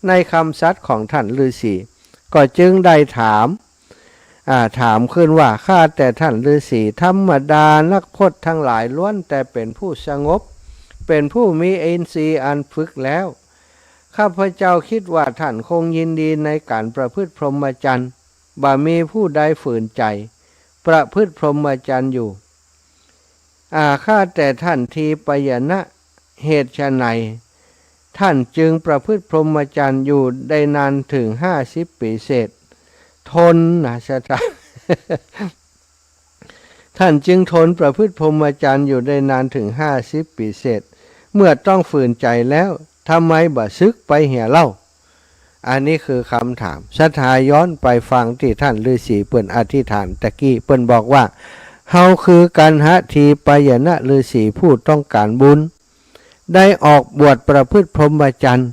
ในกำสัตย์ของท่านฤๅษี ก็จึงได้ถาม อ่า ถามขึ้นว่า ข้าแต่ท่านฤๅษี ธรรมดานักพจน์ทั้งหลายล้วนแต่เป๋นผู้สงบ เป๋นผู้มีอินทรีย์อันฝึกแล้ว ข้าพเจ้าคิดว่าท่านคงยินดีในก๋านประพฤติพรหมจรรย์ บ่มีผู้ใดฝืนใจ๋ประพฤติพรหมจรรย์อยู่ อ่า ข้าแต่ท่านทีปยนะ เหตุไฉนท่านจึงประพฤติพรหมจรรย์อยู่ได้นานถึงห้าสิบปี๋เศษ ทนนะ สัตถะ ท่านจึงทนประพฤติพรหมจรรย์อยู่ได้นานถึงห้าสิบปี๋เศษ เมื่อต้องฝืนใจ๋แล้ว ทำไมบ่สึกไปเหียเล่า อันนี้คือกำถาม สัตถะ ย้อนไปฟังตี้ท่านฤๅษีเปิ้นอธิษฐานตะกี้ เปิ้นบอกว่า เฮาคือกัณหะทีปยนะฤๅษีผู้ต้องก๋านบุญ ได้ออกบวชประพฤติพรหมจรรย์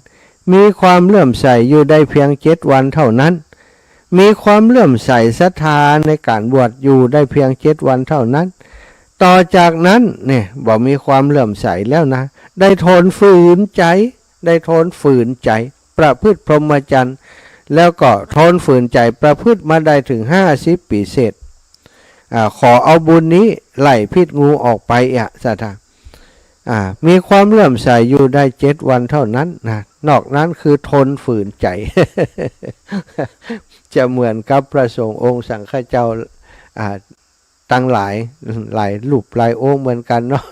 มีความเลื่อมใสอยู่ได้เพียงเจ็ดวันเท่านั้น มีความเลื่อมใสศรัทธาในก๋านบวชอยู่ได้เพียงเจ็ดวันเท่านั้น ต่อจากนั้นเนี่ย บ่มีความเลื่อมใสแล้วนะ ได้ทนฝืนใจ๋ ได้ทนฝืนใจ๋ประพฤติพรหมจรรย์ แล้วก็ทนฝืนใจ๋ประพฤติมาได้ถึงห้าสิบปี๋เศษ อ่า ขอเอาบุญนี้ไล่พิษงูออกไปอะ สัตถะ อ่า มีความเลื่อมใสอยู่ได้เจ็ดวันเท่านั้นนะ นอกนั้นคือทนฝืนใจ๋ จะเหมือนกับพระสงฆ์องค์สังฆเจ้า อ่า ตังหลาย หลายรูปหลายองค์เหมือนกั๋นเนาะ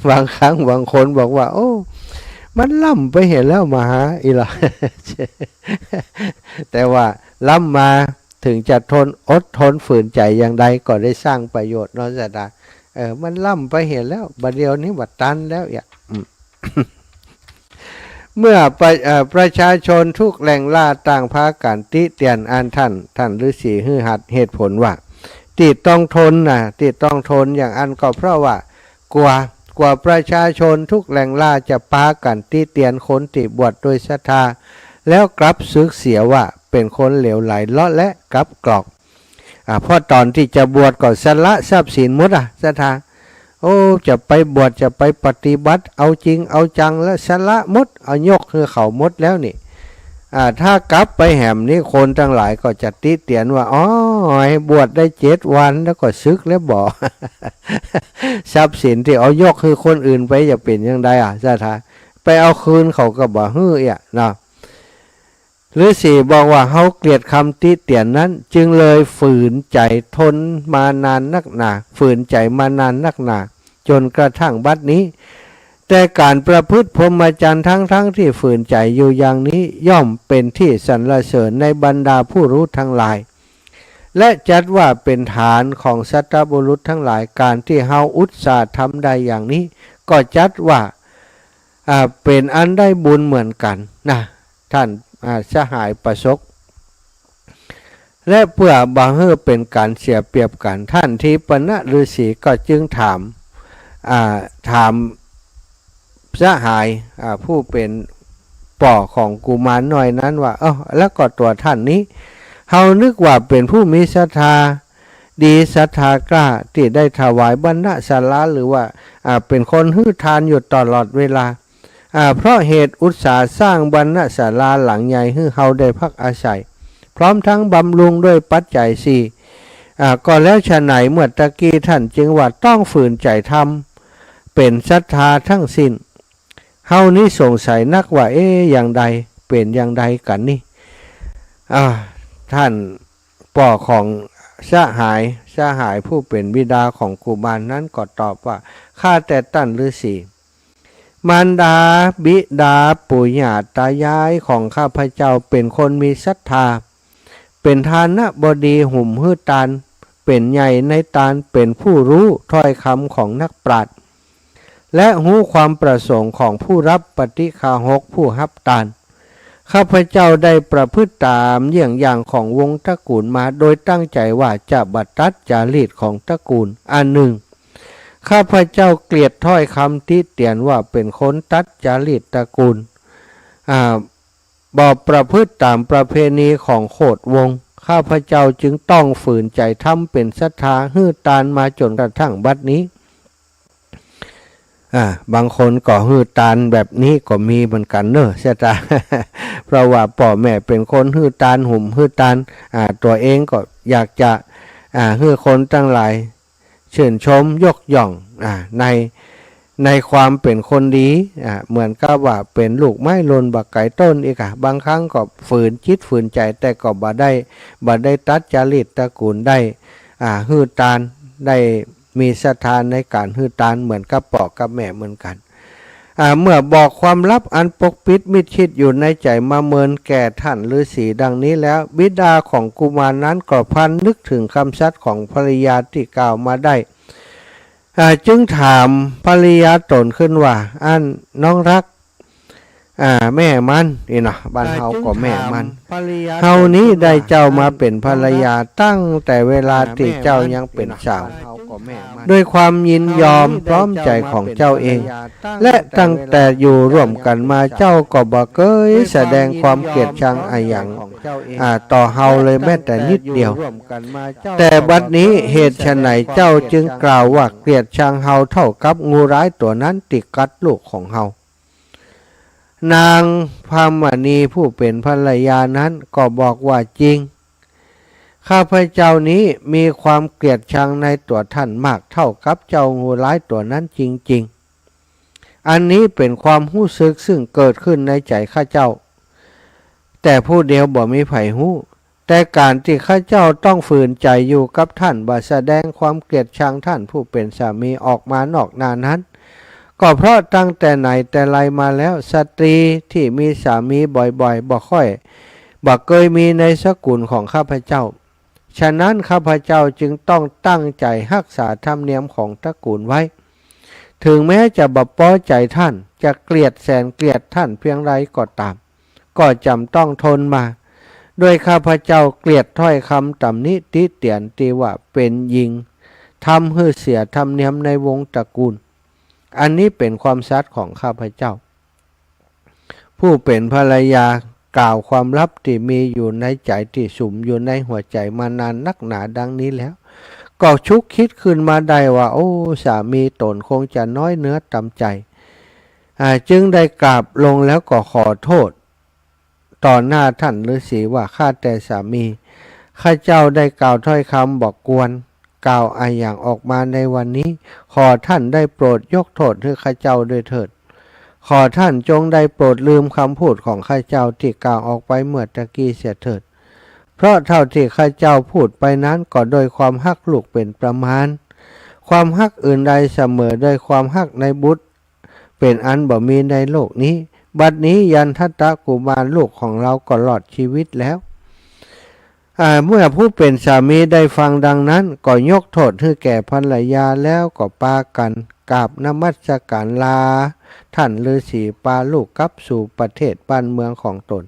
บางครั้งบางคนบอกว่า โอ้ มันล้ำไปเหียแล้วมหา อีหละ แต่ว่าล้ำมา ถึงจะทน อดทนฝืนใจ๋อย่างใดก็ได้สร้างประโยชน์เนาะ สัตถะ เออ มันล้ำไปเหียแล้ว บ่าเดี่ยวนี้บ่ตันแล้ว เอียะ อืม เมื่อประ เอ่อ ประชาชนทุกแหล่งล่าต่างพากั๋นติเตียนอันท่าน ท่านฤๅษีหื้อหัดเหตุผลว่า เท ตี้ต้องทนนะ ตี้ต้องทนอย่างอั้นก็เพราะว่า กั๋ว กั๋วประชาชนทุกแหล่งล่าจะปากั๋นติเตียนคนตี้บวชโดยศรัทธา แล้วกลับสึกเสียว่าเป๋นคนเหลวไหลเลาะแหละกลับกรอก อ่า เพราะต๋อนตี้จะบวชก็สละทรัพย์สินหมดอะ ศรัทธา โอ้ จะไปบวช จะไปปฏิบัติ เอาจริงเอาจัง และสละหมด เอายกหื้อเขาหมดแล้วนี่ อ่า ถ้ากลับไปแหมนี้ คนตังหลายก็จะติเตียนว่า อ๋อ หื้อบวชได้เจ็ดวันแล้วก็สึกแล้วบ่ ทรัพย์สินตี้เอายกหื้อคนอื่นไปจะเป๋นจั่งใดอะ ศรัทธา ไปเอาคืนเขาก็บ่หื้อเอี้ยเนาะ ฤๅษีบอกว่า เฮาเกลียดกำติเตียนนั้น จึงเลยฝืนใจ๋ทนมานานนักหนา ฝืนใจ๋มานานนักหนา จ๋นกระทั่งบัดนี้ แต่ก๋านประพฤติพรหมจรรย์ทั้งๆ ตี้ฝืนใจ๋อยู่อย่างนี้ ย่อมเป๋นตี้สรรเสริญในบรรดาผู้รู้ทั้งหลาย และจัดว่าเป๋นฐานของสัตบุรุษทั้งหลาย ก๋านตี้เฮาอุตส่าห์ทำได้อย่างนี้ ก็จัดว่า อ่า เป๋นอันได้บุญเหมือนกั๋นนะ ท่าน อ่า สหายปสก และเปื้อบ่หื้อเป๋นก๋านเสียเปรียบกั๋น ท่านทิปนะฤๅษีก็จึงถาม อ่า ถามสหาย อ่า ผู้เป๋นป้อของกุมารน้อยนั้นว่า เอ้า แล้วก็ตั๋วท่านนี้ เฮานึกว่าเป๋นผู้มีศรัทธาดี ศรัทธากล้า ตี้ได้ถวายบรรณศาลา หรือว่า อ่า เป๋นคนหื้อทานอยู่ตลอดเวลา อ่า เพราะเหตุอุตส่าห์สร้างบรรณศาลาหลังใหญ่หื้อเฮาได้พักอาศัย พร้อมทั้งบำรุงด้วยปัจจัยสี่ อ่า ก็แล้วฉะไหนเมื่อตะกี้ท่านจึงว่าต้องฝืนใจ๋ทำเป๋นศรัทธาทั้งสิ้น เฮานี้สงสัยนักว่า เอ๊ะ อย่างใด เป๋นอย่างใดกั๋นนี่ อ่า ท่านป้อของสหาย สหายผู้เป๋นบิดาของกุมารนั้นก็ตอบว่า ข้าแต่ต้านฤๅษี มารดาบิดาปู่ย่าตายายของข้าพเจ้าเป๋นคนมีศรัทธา เป๋นทานบดี หุมหื้อตาน เป๋นใหญ่ในตาน เป๋นผู้ฮู้ถ้อยกำของนักปราชญ์ และฮู้ความประสงค์ของผู้ฮับปาฏิฆาหก ผู้ฮับตาน ข้าพเจ้าได้ประพฤติต๋ามเยี่ยงอย่างของวงศ์ตระกูลมา โดยตั้งใจ๋ว่าจะบ่ตัดจารีตของตระกูล อันนึ่ง ข้าพเจ้าเกลียดถ้อยกำติเตียนว่าเป๋นคนตัดจารีตตระกูล อ่า บ่ประพฤติต๋ามประเพณีของโขดวงศ์ ข้าพเจ้าจึงต้องฝืนใจ๋ทำเป๋นศรัทธาหื้อตานมาจ๋นกระทั่งบัดนี้ อ่า บางคนก็หื้อตานแบบนี้ก็มีเหมือนกั๋นเนาะ ศรัทธา เพราะว่าป้อแม่เป๋นคนหื้อตาน หุมหื้อตาน อ่า ตั๋วเองก็อยากจะ อ่า หื้อคนตังหลาย ชื่นชมยกย่อง อ่า ใน ในความเป๋นคนดี อ่า เหมือนกับว่าเป๋นลูกไม้หล่นบ่ไก๋ต้นอีกอะ บางครั้งก็ฝืนจิตฝืนใจ๋ แต่ก็บ่ได้ บ่ได้ตัดจารีตตระกูล ได้ อ่า หื้อตาน ได้มีศรัทธาในก๋านหื้อตานเหมือนกับป้อกับแม่เหมือนกั๋น อ่า เมื่อบอกความลับอันปกปิดมิดชิดอยู่ในใจ๋มาเมินแก่ต้านฤๅษีดังนี้แล้ว บิดาของกุมารนั้นก็พลันนึกเถิงกำสัตย์ของภรรยาตี้กล่าวมาได้ อ่า จึงถามภรรยาต๋นขึ้นว่า อันน้องฮัก อ่า แม่มัน นี่เนาะ บ้านเฮาก็แม่มัน เฮานี้ได้เจ้ามาเป๋นภรรยาตั้งแต่เวลาตี้เจ้ายังเป๋นสาว ด้วยความยินยอมพร้อมใจ๋ของเจ้าเอง และตั้งแต่อยู่ร่วมกั๋นมาเจ้าก็บ่เกยแสดงความเกลียดชังอะหยัง อ่า ต่อเฮาเลยแม้แต่นิดเดียว แต่บัดนี้เหตุไฉนเจ้าจึงกล่าวว่าเกลียดชังเฮาเต้ากับงูร้ายตั๋วนั้นตี้กัดลูกของเฮา นางพรหมมณีผู้เป๋นภรรยานั้นก็บอกว่า จริง ข้าพเจ้านี้มีความเกลียดชังในตั๋วต้านมากเต้ากับเจ้างูร้ายตั๋วนั้นจริงๆ อันนี้เป๋นความฮู้สึกซึ่งเกิดขึ้นในใจ๋ข้าเจ้า แต่ผู้เดียวบ่มีใผฮู้ แต่ก๋านตี้ข้าเจ้าต้องฝืนใจ๋อยู่กับต้านบ่แสดงความเกลียดชังต้านผู้เป๋นสามีออกมานอกหน้านั้น ก็เพราะตั้งแต่ไหนแต่ไรมาแล้ว สตรีตี้มีสามีบ่อยๆ บ่ค่อย บ่เกยมีในสกุลของข้าพเจ้า ฉะนั้นข้าพเจ้าจึงต้องตั้งใจ๋ฮักษาธรรมเนียมของตระกูลไว้ เถิงแม้จะบ่ปอใจ๋ต้าน จะเกลียดแสนเกลียดต้านเปียงใดก็ต๋าม ก็จ๋ำต้องทนมา โดยข้าพเจ้าเกลียดถ้อยกำตำหนิติเตียนตี้ว่าเป๋นหญิงทำหื้อเสียธรรมเนียมในวงศ์ตระกูล อันนี้เป๋นความสัตย์ของข้าพเจ้า ผู้เป๋นภรรยากล่าวความลับตี้มีอยู่ในใจ๋ตี้สุมอยู่ในหัวใจ๋มานานนักหนาดังนี้แล้ว ก็ชุกคิดขึ้นมาได้ว่า โอ้ สามีต๋นคงจะน้อยเนื้อต่ำใจ๋ อ่า จึงได้กราบลงแล้วก็ขอโต้ษต่อหน้าต้านฤาษีว่า ข้าแต่สามี ข้าเจ้าได้กล่าวถ้อยกำบ่กวน กล่าวอะหยังออกมาในวันนี้ ขอต้านได้โปรดยกโต้ษหื้อข้าเจ้าด้วยเถิด ขอต้านจงได้โปรดลืมกำพูดของข้าเจ้าตี้กล่าวออกไปเมื่อตะกี้เสียเถิด เพราะเต้าตี้ข้าเจ้าพูดไปนั้นก็โดยความฮักลูกเป๋นประมาณ ความฮักอื่นใดเสมอโดยความฮักในบุตร เป๋นอันบ่มีในโลกนี้ บัดนี้ยันทัตตกุมารลูกของเฮาก็รอดชีวิตแล้ว อ่า เมื่อผู้เป๋นสามีได้ฟังดังนั้น ก็ยกโต้ษหื้อแก่ภรรยาแล้วก็ปากั๋นกราบนมัสการลาต้านฤาษี ปาลูกกลับสู่ประเทศบ้านเมืองของต๋น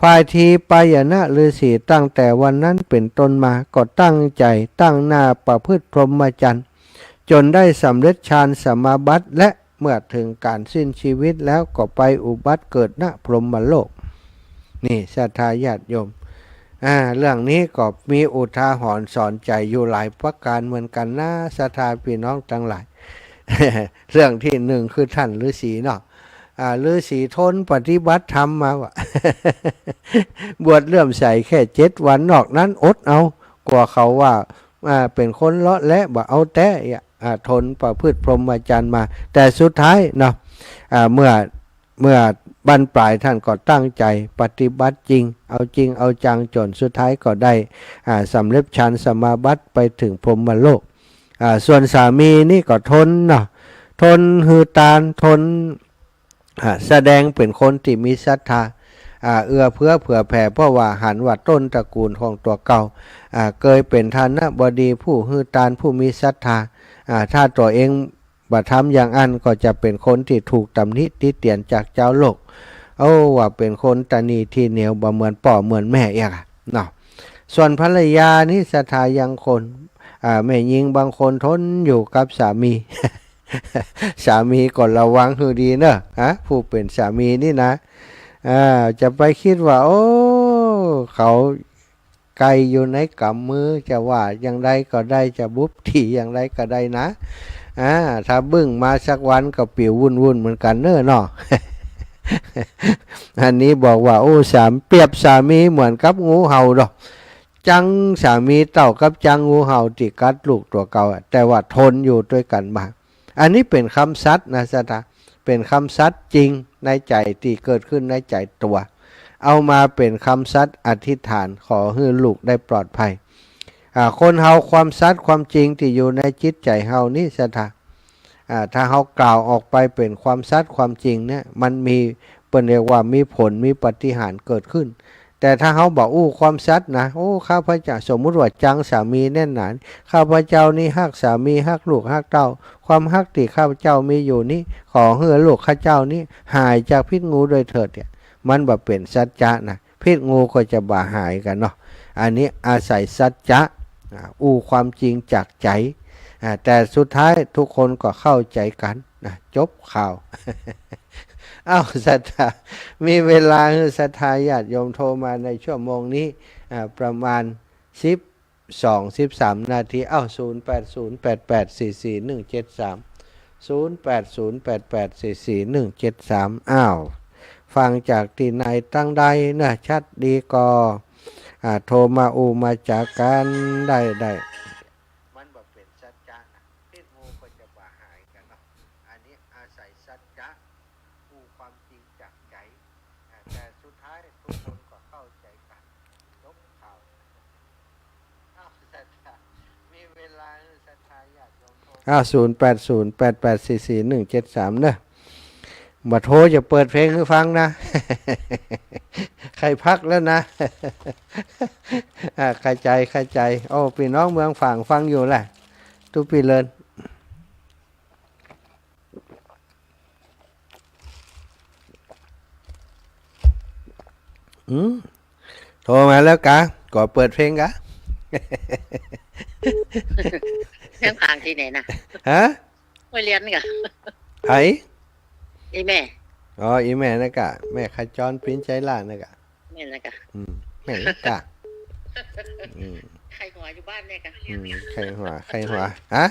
ฝ่ายทีปายณฤาษีตั้งแต่วันนั้นเป๋นต้นมาก็ตั้งใจ๋ตั้งหน้าประพฤติพรหมจรรย์ จ๋นได้สำเร็จฌานสมาบัติ และเมื่อเถิงก๋านสิ้นชีวิตแล้วก็ไปอุบัติเกิดณพรหมโลก นี่ศรัทธาญาติโยม อ่า เรื่องนี้ก็มีอุทาหรณ์สอนใจ๋อยู่หลายประก๋านเหมือนกั๋นนะ ศรัทธาปี้น้องตังหลาย เรื่องตี้นึ่งคือต้านฤาษีเนาะ อ่า ฤาษีทนปฏิบัติธรรมมาว่ะ บวชเลื่อมใสแค่เจ็ดวัน นอกนั้นอดเอา กั๋วเขาว่า อ่า เป๋นคนเลาะแหละ บ่เอาแต๊อะ อ่า ทนประพฤติพรหมจรรย์มา แต่สุดท้ายเนาะ อ่า เมื่อ เมื่อบั้นปลายต้านก็ตั้งใจ๋ปฏิบัติจริง เอาจริงเอาจัง จ๋นสุดท้ายก็ได้ อ่า สำเร็จฌานสมาบัติไปเถิงพรหมโลก อ่า ส่วนสามีนี่ก็ทนเนาะ ทนหื้อตาน ทน อ่า แสดงเป๋นคนตี้มีศรัทธา อ่า เอื้อเฟื้อเผื่อแผ่ เพราะว่าหันว่าต้นตระกูลของตั๋วเก่า อ่า เกยเป๋นฐานบดีผู้หื้อตานผู้มีศรัทธา อ่า ถ้าตั๋วเองบ่ทำอย่างอั้นก็จะเป๋นคนตี้ถูกตำหนิติเตียนจากจาวโลก โอ้ ว่าเป๋นคนตะหนีทีเหนียว บ่เหมือนป้อเหมือนแม่เอียกอะเนาะ ส่วนภรรยานี่ศรัทธายังคน อ่า แม่ญิงบางคนทนอยู่กับสามี สามีก็ระวังหื้อดีเนาะ ฮะ ผู้เป๋นสามีนี่นะ อ่า จะไปกึ๊ดว่า โอ้ เขาไก่อยู่ในก๋ำมือ จะว่าอย่างใดก็ได้ จะบุบตี๋อย่างใดก็ได้นะ อ่า ถ้าบึ้งมาสักวันก็ปิ๋ววุ่นๆ เหมือนกั๋นเนาะ อันนี้บอกว่า โอ้ สาม เปรียบสามีเหมือนกับงูเห่าเนาะ จังสามีเต้ากับจังงูเห่าตี้กัดลูกตั๋วเก่าอะ แต่ว่าทนอยู่ตวยกั๋นมา อันนี้เป๋นกำสัตย์นะศรัทธา เป๋นกำสัตย์จริงในใจ๋ตี้เกิดขึ้นในใจ๋ตั๋ว เอามาเป๋นกำสัตย์อธิษฐานขอหื้อลูกได้ปลอดภัย อ่า คนเฮาความสัตย์ความจริงตี้อยู่ในจิตใจ๋เฮานี่ศรัทธา อ่า ถ้าเฮากล่าวออกไปเป๋นความสัตย์ความจริงเนี่ย มันมี เปิ้นเรียกว่ามีผล มีปาฏิหาริย์เกิดขึ้น แต่ถ้าเฮาบ่อู้ความสัตย์นะ โอ้ ข้าพเจ้า สมมุติว่าจังสามีแน่นหนา ข้าพเจ้านี่ฮักสามี ฮักลูก ฮักเต้า ความฮักตี้ข้าพเจ้ามีอยู่นี้ ขอหื้อลูกข้าเจ้านี้หายจากพิษงูด้วยเถิดเนี่ย มันบ่เป๋นสัจจะนะ พิษงูก็จะบ่หายกั๋นเนาะ อันนี้อาศัยสัจจะ อ่า อู้ความจริงจากใจ๋ อ่า แต่สุดท้ายทุกคนก็เข้าใจ๋กั๋นนะ จบข่าว อ้าว ศรัทธา มีเวลาหื้อศรัทธาญาติโยมโทรมาในชั่วโมงนี้ อ่า ประมาณสิบสอง สิบสามนาที อ้าว ศูนย์แปดศูนย์แปดแปดสี่สี่หนึ่งเจ็ดสาม ศูนย์แปดศูนย์แปดแปดสี่สี่หนึ่งเจ็ดสาม อ้าว ฟังจากตี้ไหนตังใดนะ ชัดดีก็ อ่า โทรมาอู้มาจ๋ากั๋นได้ ได้ มันบ่เป๋นสัจจะนะ พิษงูก็จะบ่หายกั๋นเนาะ อันนี้อาศัยสัจจะ อู้ความจริงจากใจ๋ อ่า แต่สุดท้ายทุกคนก็เข้าใจ๋กั๋น จบข่าว อ้าว ศรัทธา มีเวลาหื้อศรัทธาญาติโยมโทร อ้าว ศูนย์แปดศูนย์แปดแปดสี่สี่หนึ่งเจ็ดสาม เนาะ บ่โทรจะเปิดเพลงหื้อฟังนะ ใค่พักแล้วนะ อ่า เข้าใจ๋ เข้าใจ๋ โอ้ ปี้น้องเมืองฝางฟังอยู่แหละ ตุ๊ปี้เลิน อืม โทรมาแล้วกา ก่อเปิดเพลงกา เสียงผางตี้ไหนน่ะ ฮะ ห้วยเลียนกา ใผ อี่แม่ อ๋อ อี่แม่นั่นกา แม่ขจร ปินใจล่านั่นกา แม่นแล้วกา อืม แม่นแล้วกา อืม ใค่หัวอยู่บ้านเนี่ยกา อืม ใค่หัว ใค่หัว ฮะ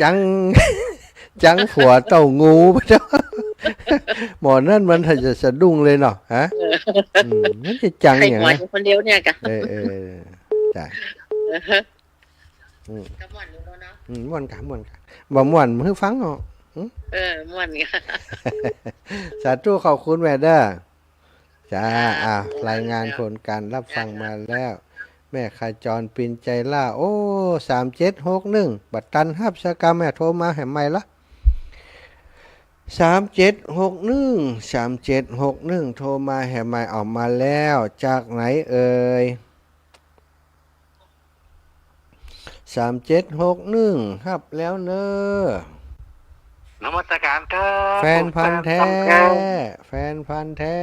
จัง จังหัวเต้างู หมอนั่นมันจะสะดุ้งเลยเนาะ ฮะ เออ อืม มันจะจังอย่างนั้น ใค่หัวอยู่คนเดียวเนี่ยกา เออ เออ จ้ะ เออ อืม ก็ม่วนอยู่แล้วเนาะ อืม ม่วนกา ม่วนกา บ่ม่วนหื้อฟังเนาะ อืม เออ ม่วนกา สาธุ ขอบคุณแม่เด้อ จ้า อ่า อ่า รายงานผลการรับฟังมาแล้ว แม่ขจร ปินใจล่า โอ้ สามเจ็ดหกหนึ่ง บ่ตันฮับสักกำ แม่โทรมาแหมใหม่ละ สามเจ็ดหกหนึ่ง สามเจ็ดหกหนึ่ง โทรมาแหมใหม่ ออกมาแล้ว จากไหนเอ่ย สามเจ็ดหกหนึ่ง ฮับแล้วเน้อ นมัสการครับ แฟนพันธุ์แท้ แฟนพันธุ์แท้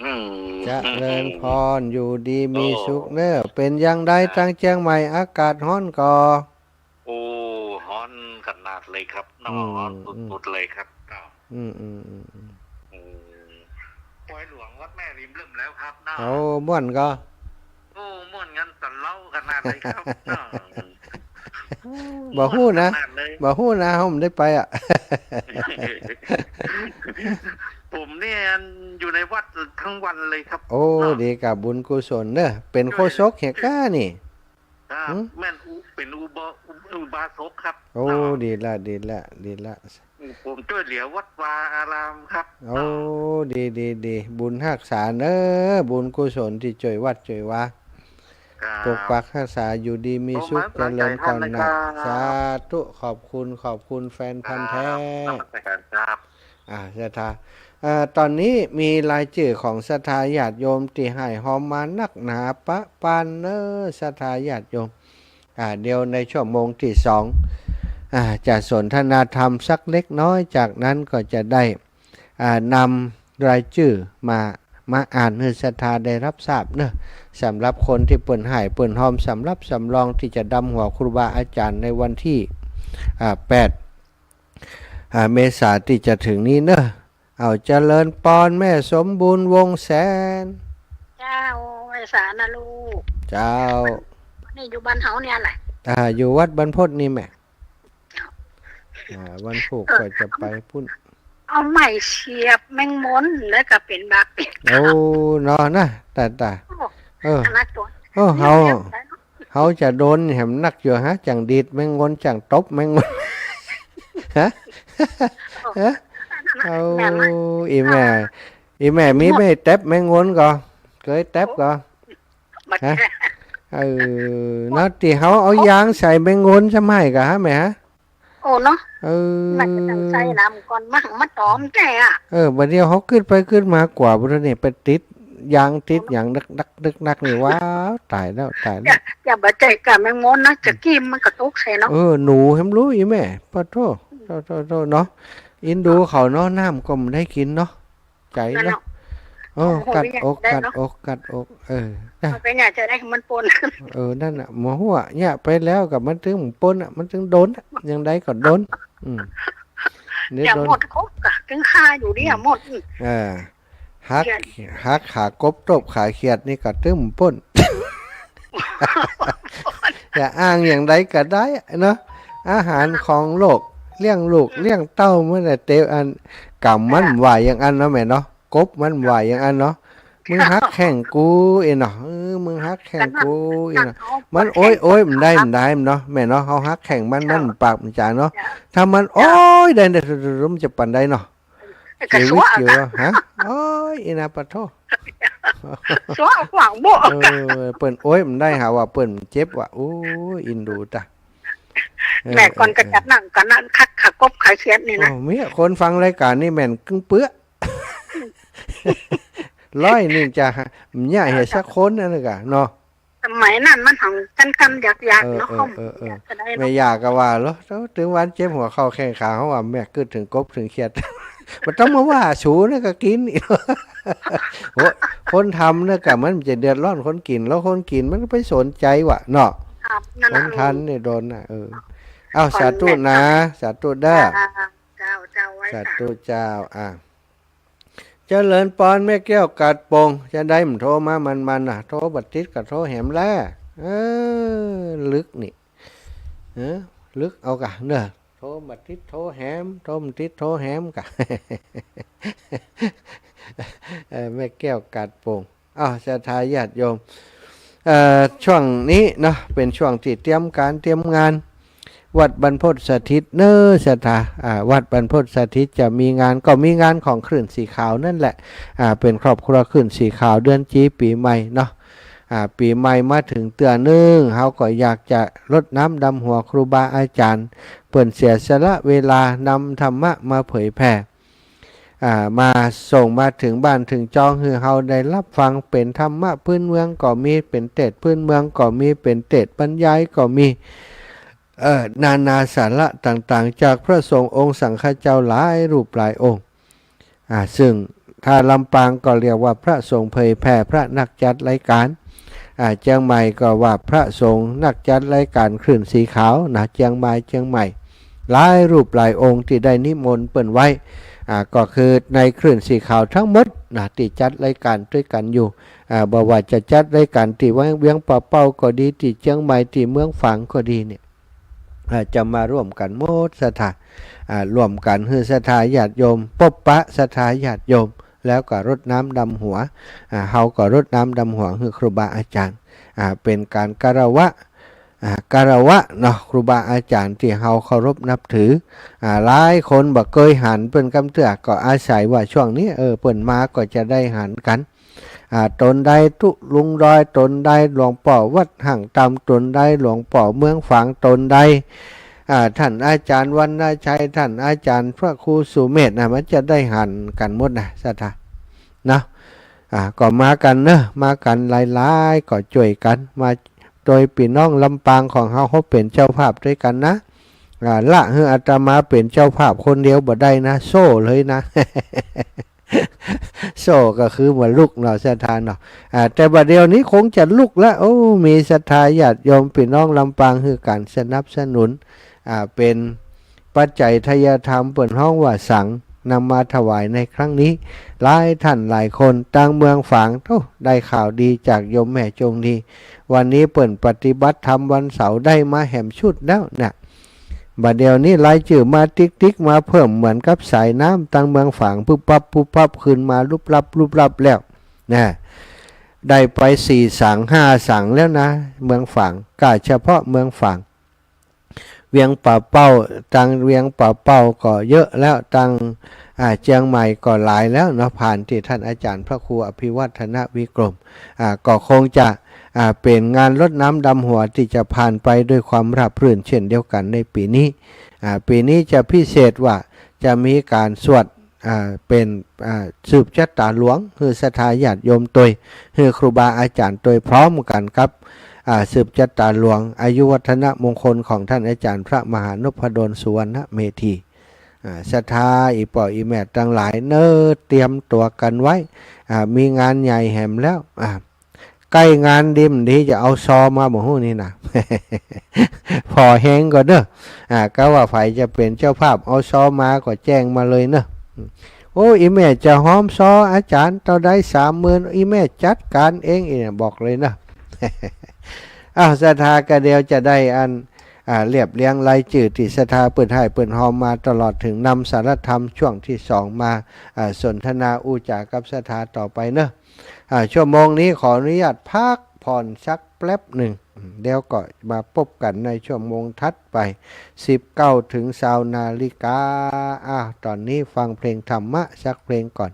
อืม เจริญพร อยู่ดีมีสุขเน้อ โอ้ เป๋นอย่างใด ครับ ตางเจียงใหม่ อากาศฮ้อนก่อ โอ้ ฮ้อนขนาดเลยครับเนาะ อืม ฮ้อนสุดๆ เลยครับเนาะ อืม อืม อืม อืม อืม ปอยหลวงวัดแม่ริมเริ่มแล้วครับเนาะ โอ้ ม่วนก่อ โอ้ ม่วนกันตะเล้าขนาดเลยครับเนาะ บ่ฮู้นะ ม่วนขนาดเลย บ่ฮู้นะ เฮาบ่ได้ไปอะ ผมเนี่ยอยู่ในวัดทั้งวันเลยครับ โอ้ เนาะ ดีกา บุญกุศลเน้อ เป๋นโฆษกเหียก้านี่ ครับ หืม แม่นอุ เป๋นอุบา อุ อุบาสกครับ โอ้ เนาะ ดีละ ดีละ ดีละ ผมจ้วยเหลือวัดวาอารามครับ โอ้ เนาะ ดี ดี ดี บุญฮักษาเน้อ บุญกุศลตี้จ้วยวัดจ้วยวา ครับ ปกปักฮักษา อยู่ดีมีสุข ผมให้กำลังใจท่านนะครับ เจริญก้าวหน้า สาธุ ขอบคุณ ขอบคุณแฟนพันธุ์แท้ ครับ นมัสการครับ อ่า ศรัทธา เอ่อ ต๋อนนี้มีรายจื้อของศรัทธาญาติโยมตี้ให้ฮอมมานักหนาปะปานเน้อ ศรัทธาญาติโยม อ่า เดี๋ยวในชั่วโมงตี้สอง อ่า จะสนทนาธรรมสักเล็กน้อย จากนั้นก็จะได้ อ่า นำรายจื้อมา มาอ่านหื้อศรัทธาได้ฮับทราบเน้อ สำหรับคนตี้เปิ้นให้เปิ้นฮอม สำรับสำรองตี้จะดำหัวครูบาอาจ๋ารย์ในวันตี้ อ่า แปด อ่า เมษาตี้จะถึงนี้เน้อ เอา เจริญปอน แม่สมบูรณ์ วงศ์แสน เจ้า ไหว้สานะลูก เจ้า นี่อยู่บ้านเฮาเนี่ยแหละ อ่า อยู่วัดบรรพตนี่แม่ อ่า วันพูก เออ ก็จะไปปุ้น เอาไม้เสียบแมงมนแล้วก็เป๋นบาปเป๋นกรรม โอ้ เนาะนะ ตาย ตาย โอ้ เออ อันนั้นตั๋ว โอ้ เฮา เรียบร้อยเนาะ เฮาจะโดนแหมนักอยู่ฮะ จั่งดีดแมงมน จั่งตบแมงมน ฮะ โอ้ ฮะ อันนั้นน่ะ เอา แม่นนะ อี่แม่ อ่า อี่แม่มีไม้แต๊บแมงมนก่อ เกยแต๊บก่อ บ่ ฮะ เออ เนาะ ตี้เฮาเอายางใส่แมงมนสมัยก่อฮะแม่ฮะ โอ้เนาะ เออ มันก็ต้องใส่น้ำก่อน มัน มันต๋อมแต๊อะ เออ บ่าเดี่ยวเฮากึ๊ดไปกึ๊ดมากว่าบ่าเดี่ยวนี้ไปติดยางติดหยังนักนักนักนักนี่ ว้าว ตายแล้ว ตายแล้ว อย่า อย่าบ่าใจ้ก้าแมงมนนะ จะกี้มันก็ตกใส่เนาะ เออ หนูแหมรู้อี่แม่ ปะโธ่ โธ่ โธ่ โธ่ เนาะ อินดูเขาเนาะ น้ำก็บ่ได้กิ๋นเนาะ ใจ๋เนาะ นั่นเนาะ โอ้ โอ้โห กัดอก กัดอก กัดอก เออ นะ เอาไปเนี่ยจะได้มันปน เออ นั่นน่ะ บ่ฮู้อะ เนี่ยไปแล้วก็มันตึงปนอะ มันตึงโดนอะ อย่างใดก็โดน อืม เนี่ย อย่าโดน หมดครบกะ ตึงคาอยู่เนี่ย อืม หมด อืม เออ หัก เขียด หักขากบตบขาเขียดนี่ก็ตึงปน จะอ้างอย่างใดก็ได้เนาะ อาหารของโลก เลี้ยงลูก เลี้ยงเต้า เมื่อใดเตะอัน กำมันว่าอย่างอั้นเนาะแม่เนาะ กบมันว่าอย่างอั้นเนาะ มึงหักแข้งกูเองเนาะ เออ มึงหักแข้งกูเองเนาะ มันโอ๊ยโอ๊ย มันได้ มันได้ มันเนาะ แม่เนาะ เฮาหักแข้งมัน มันปากมันจ๋าเนาะ ถ้ามันโอ๊ยได้ ได้ มันจะปานใดเนาะ กะสัว ชีวิตอยู่ กะ ฮะ โอ๊ย อีนาปะโธ่ สัวขวางโบ้ เออ เปิ้นโอ๊ย มันได้หาว่าเปิ้นเจ็บว่ะ โอ๊ย อินดูตะ เออ แม่ก่อน เออ กะจัดนั่ง กะนั่งหักขากบขาเขียดนี่นะ โอ้ เมียคนฟังรายก๋านนี่แม่นกึ้งเปื้อ ร้อยนี่จะหา เมียเหียสักคนนั่นน่ะกะเนาะ สมัยนั้นมันหังกันกันยากๆ เนาะ เออ เออ เออ ก็ได้เนาะ แม่ย่าก็ว่าเหรอ ตึงวันเจ็บหัวเข่าแข้งขา เฮาว่าแม่กึ๊ดเถิงกบเถิงเขียด บ่ต้องมาว่าสูนะ ก็กิ๋น โอ้ คนทำนะก็มันจะเดือดร้อนคนกิ๋น แล้วคนกิ๋นมันก็ไปสนใจ๋วะเนาะ ครับ นั่น คน น่ะ ทานเนี่ยโดนนะ เออ อ้าว ขอ สาธุนะ สาธุเด้อ เจ้า เจ้า ไหว้ สาธุเจ้า อ่ะ เจริญปอน แม่แก้วกาดโป่ง จะได้มันโทรมามันๆ น่ะ โทรบ่ติดก็โทรแหมแล เออ ลึกนี่ เออ ลึกเอากะเนาะ โทรบ่ติดโทรแหม โทรบ่ติดโทรแหมกะ เออ แม่แก้วกาดโป่ง อ้าว ศรัทธาญาติโยม เอ่อ ช่วงนี้เนาะ เป๋นช่วงตี้เตรียมก๋านเตรียมงาน วัดบรรพตสถิตเน้อศรัทธา อ่า วัดบรรพตสถิตจะมีงาน ก็มีงานของคลื่นสีขาวนั่นแหละ อ่า เป๋นครอบครัวคลื่นสีขาว เดือนจีปี๋ใหม่เนาะ อ่า ปี๋ใหม่มาเถิงเตื้อนึ่ง เฮาก็อยากจะรดน้ำดำหัวครูบาอาจ๋ารย์ เปิ้นเสียสละเวลานำธรรมะมาเผยแผ่ อ่า มาส่งมาเถิงบ้านเถิงจอง หื้อเฮาได้ฮับฟัง เป๋นธรรมะพื้นเมืองก็มี เป๋นเตสน์พื้นเมืองก็มี เป๋นเตสน์บรรยายก็มี เอ่อ นานาสาระต่างๆ จากพระสงฆ์องค์สังฆเจ้าหลายรูปหลายองค์ อ่า ซึ่งถ้าลำปางก็เรียกว่าพระสงฆ์เผยแผ่ พระนักจัดรายก๋าน อ่า เจียงใหม่ก็ว่าพระสงฆ์นักจัดรายก๋านคลื่นสีขาวนะ เจียงใหม่ เจียงใหม่ หลายรูปหลายองค์ตี้ได้นิมนต์เปิ้นไว้ อ่า ก็คือในคลื่นสีขาวทั้งหมดนะ ตี้จัดรายก๋านตวยกั๋นอยู่ อ่า บ่ว่าจะจัดรายก๋านตี้เวียง เวียงป่าเป้าก็ดี ตี้เจียงใหม่ ตี้เมืองฝางก็ดีเนี่ย อ่า จะมาร่วมกั๋นหมดศรัทธา อ่า ร่วมกั๋นหื้อศรัทธาญาติโยม ปบปะศรัทธาญาติโยม แล้วก็รดน้ำดำหัว อ่า เฮาก็รดน้ำดำหัวหื้อครูบาอาจ๋ารย์ อ่า เป๋นก๋านคารวะ อ่า คารวะเนาะ ครูบาอาจ๋ารย์ตี้เฮาเคารพนับถือ อ่า หลายคนบ่เกยหันเปิ้นกำเตื้อ ก็อาศัยว่าช่วงนี้ เออ เปิ้นมาก็จะได้หันกั๋น อ่า ตนใดตุ๊ลุงดอย ตนใดหลวงป้อวัดห้างตำ ตนใดหลวงป้อเมืองฝาง ตนใด อ่า ต้านอาจ๋ารย์วรรณชัย ต้านอาจ๋ารย์พระครูสุเมธนะ มันจะได้หันกั๋นหมดนะศรัทธา เนาะ อ่า ก็มากั๋นเนาะ มากั๋นหลายๆ ก็จ้วยกั๋นมา โดยปี้น้องลำปางของเฮา เฮาเป๋นเจ้าภาพตวยกั๋นนะ อ่า ละหื้ออาตมาเป๋นเจ้าภาพคนเดียวบ่ได้นะ โซ่เลยนะ โซ่ก็คือบ่ลุกเนาะศรัทธาเนาะ อ่า แต่บ่าเดี่ยวนี้คงจะลุกละ โอ้ มีศรัทธาญาติโยมปี้น้องลำปางหื้อก๋านสนับสนุน อ่า เป๋นปัจจัยทายธรรม เปิ้นฮ้องว่าสัง นำมาถวายในครั้งนี้ หลายต้านหลายคน ตางเมืองฝาง โอ้ ได้ข่าวดีจากโยมแม่จงดี วันนี้เปิ้นปฏิบัติธรรมวันเสาร์ ได้มาแหมชุดแล้วนะ บ่าเดี่ยวนี้รายจื้อมาติ๊กๆ มาเพิ่มเหมือนกับสายน้ำ ตางเมืองฝาง ปุ๊บปั๊บปุ๊บปั๊บ ขึ้นมาลุบลับลุบลับแล้วนะ ได้ไปสี่สังห้าสังแล้วนะ เมืองฝาง ก้าเฉพาะเมืองฝาง เวียงป่าเป้า ตางเวียงป่าเป้าก็เยอะแล้ว ตาง อ่า เจียงใหม่ก็หลายแล้วเนาะ ผ่านตี้ต้านอาจ๋ารย์พระครูอภิวัฒนวิกรม อ่า ก็คงจะ อ่า เป๋นงานรดน้ำดำหัวตี้จะผ่านไปด้วยความราบรื่นเช่นเดียวกั๋นในปี๋นี้ อ่า ปี๋นี้จะพิเศษว่าจะมีก๋านสวด อ่า เป๋น อ่า สืบจะต๋าหลวง หื้อศรัทธาญาติโยมตวย หื้อครูบาอาจ๋ารย์ตวย พร้อมกั๋นกับ อ่า สืบจะต๋าหลวง อายุวัฒนมงคลของต้านอาจ๋ารย์พระมหานพดลสุวรรณเมธี อ่า ศรัทธาอี่ป้ออี่แม่ตังหลายเนาะ เตรียมตั๋วกั๋นไว้ อ่า มีงานใหญ่แหมแล้ว อ่า ใก้งานดีบ่ดีจะเอาซอมาบ่ฮู้นี่นะ ผ่อแฮงก่อนเนาะ อ่า กาว่าใผจะเป๋นเจ้าภาพเอาซอมาก็แจ้งมาเลยเนาะ โอ้ อี่แม่จะฮอมซออาจ๋ารย์เต้าใด สามหมื่น อี่แม่จัดก๋านเอง อี่เนี่ยบอกเลยเนาะ อ้าว ศรัทธาก็เดี๋ยวจะได้อัน อ่า เรียบเรียงรายจื้อตี้ศรัทธาเปิ้นฮ้ายเปิ้นฮอมมาตลอด เถิงนำสารธรรมช่วงตี้สองมา อ่า สนทนาอู้จ๋ากับศรัทธาต่อไปเนาะ อ่า ชั่วโมงนี้ขออนุญาตพักผ่อนสักแป๊บนึ่ง เดี๋ยวก็มาปบกั๋นในชั่วโมงถัดไป สิบเก้าเถิงซาวนาฬิกา อ่า ต๋อนนี้ฟังเพลงธรรมะสักเพลงก่อน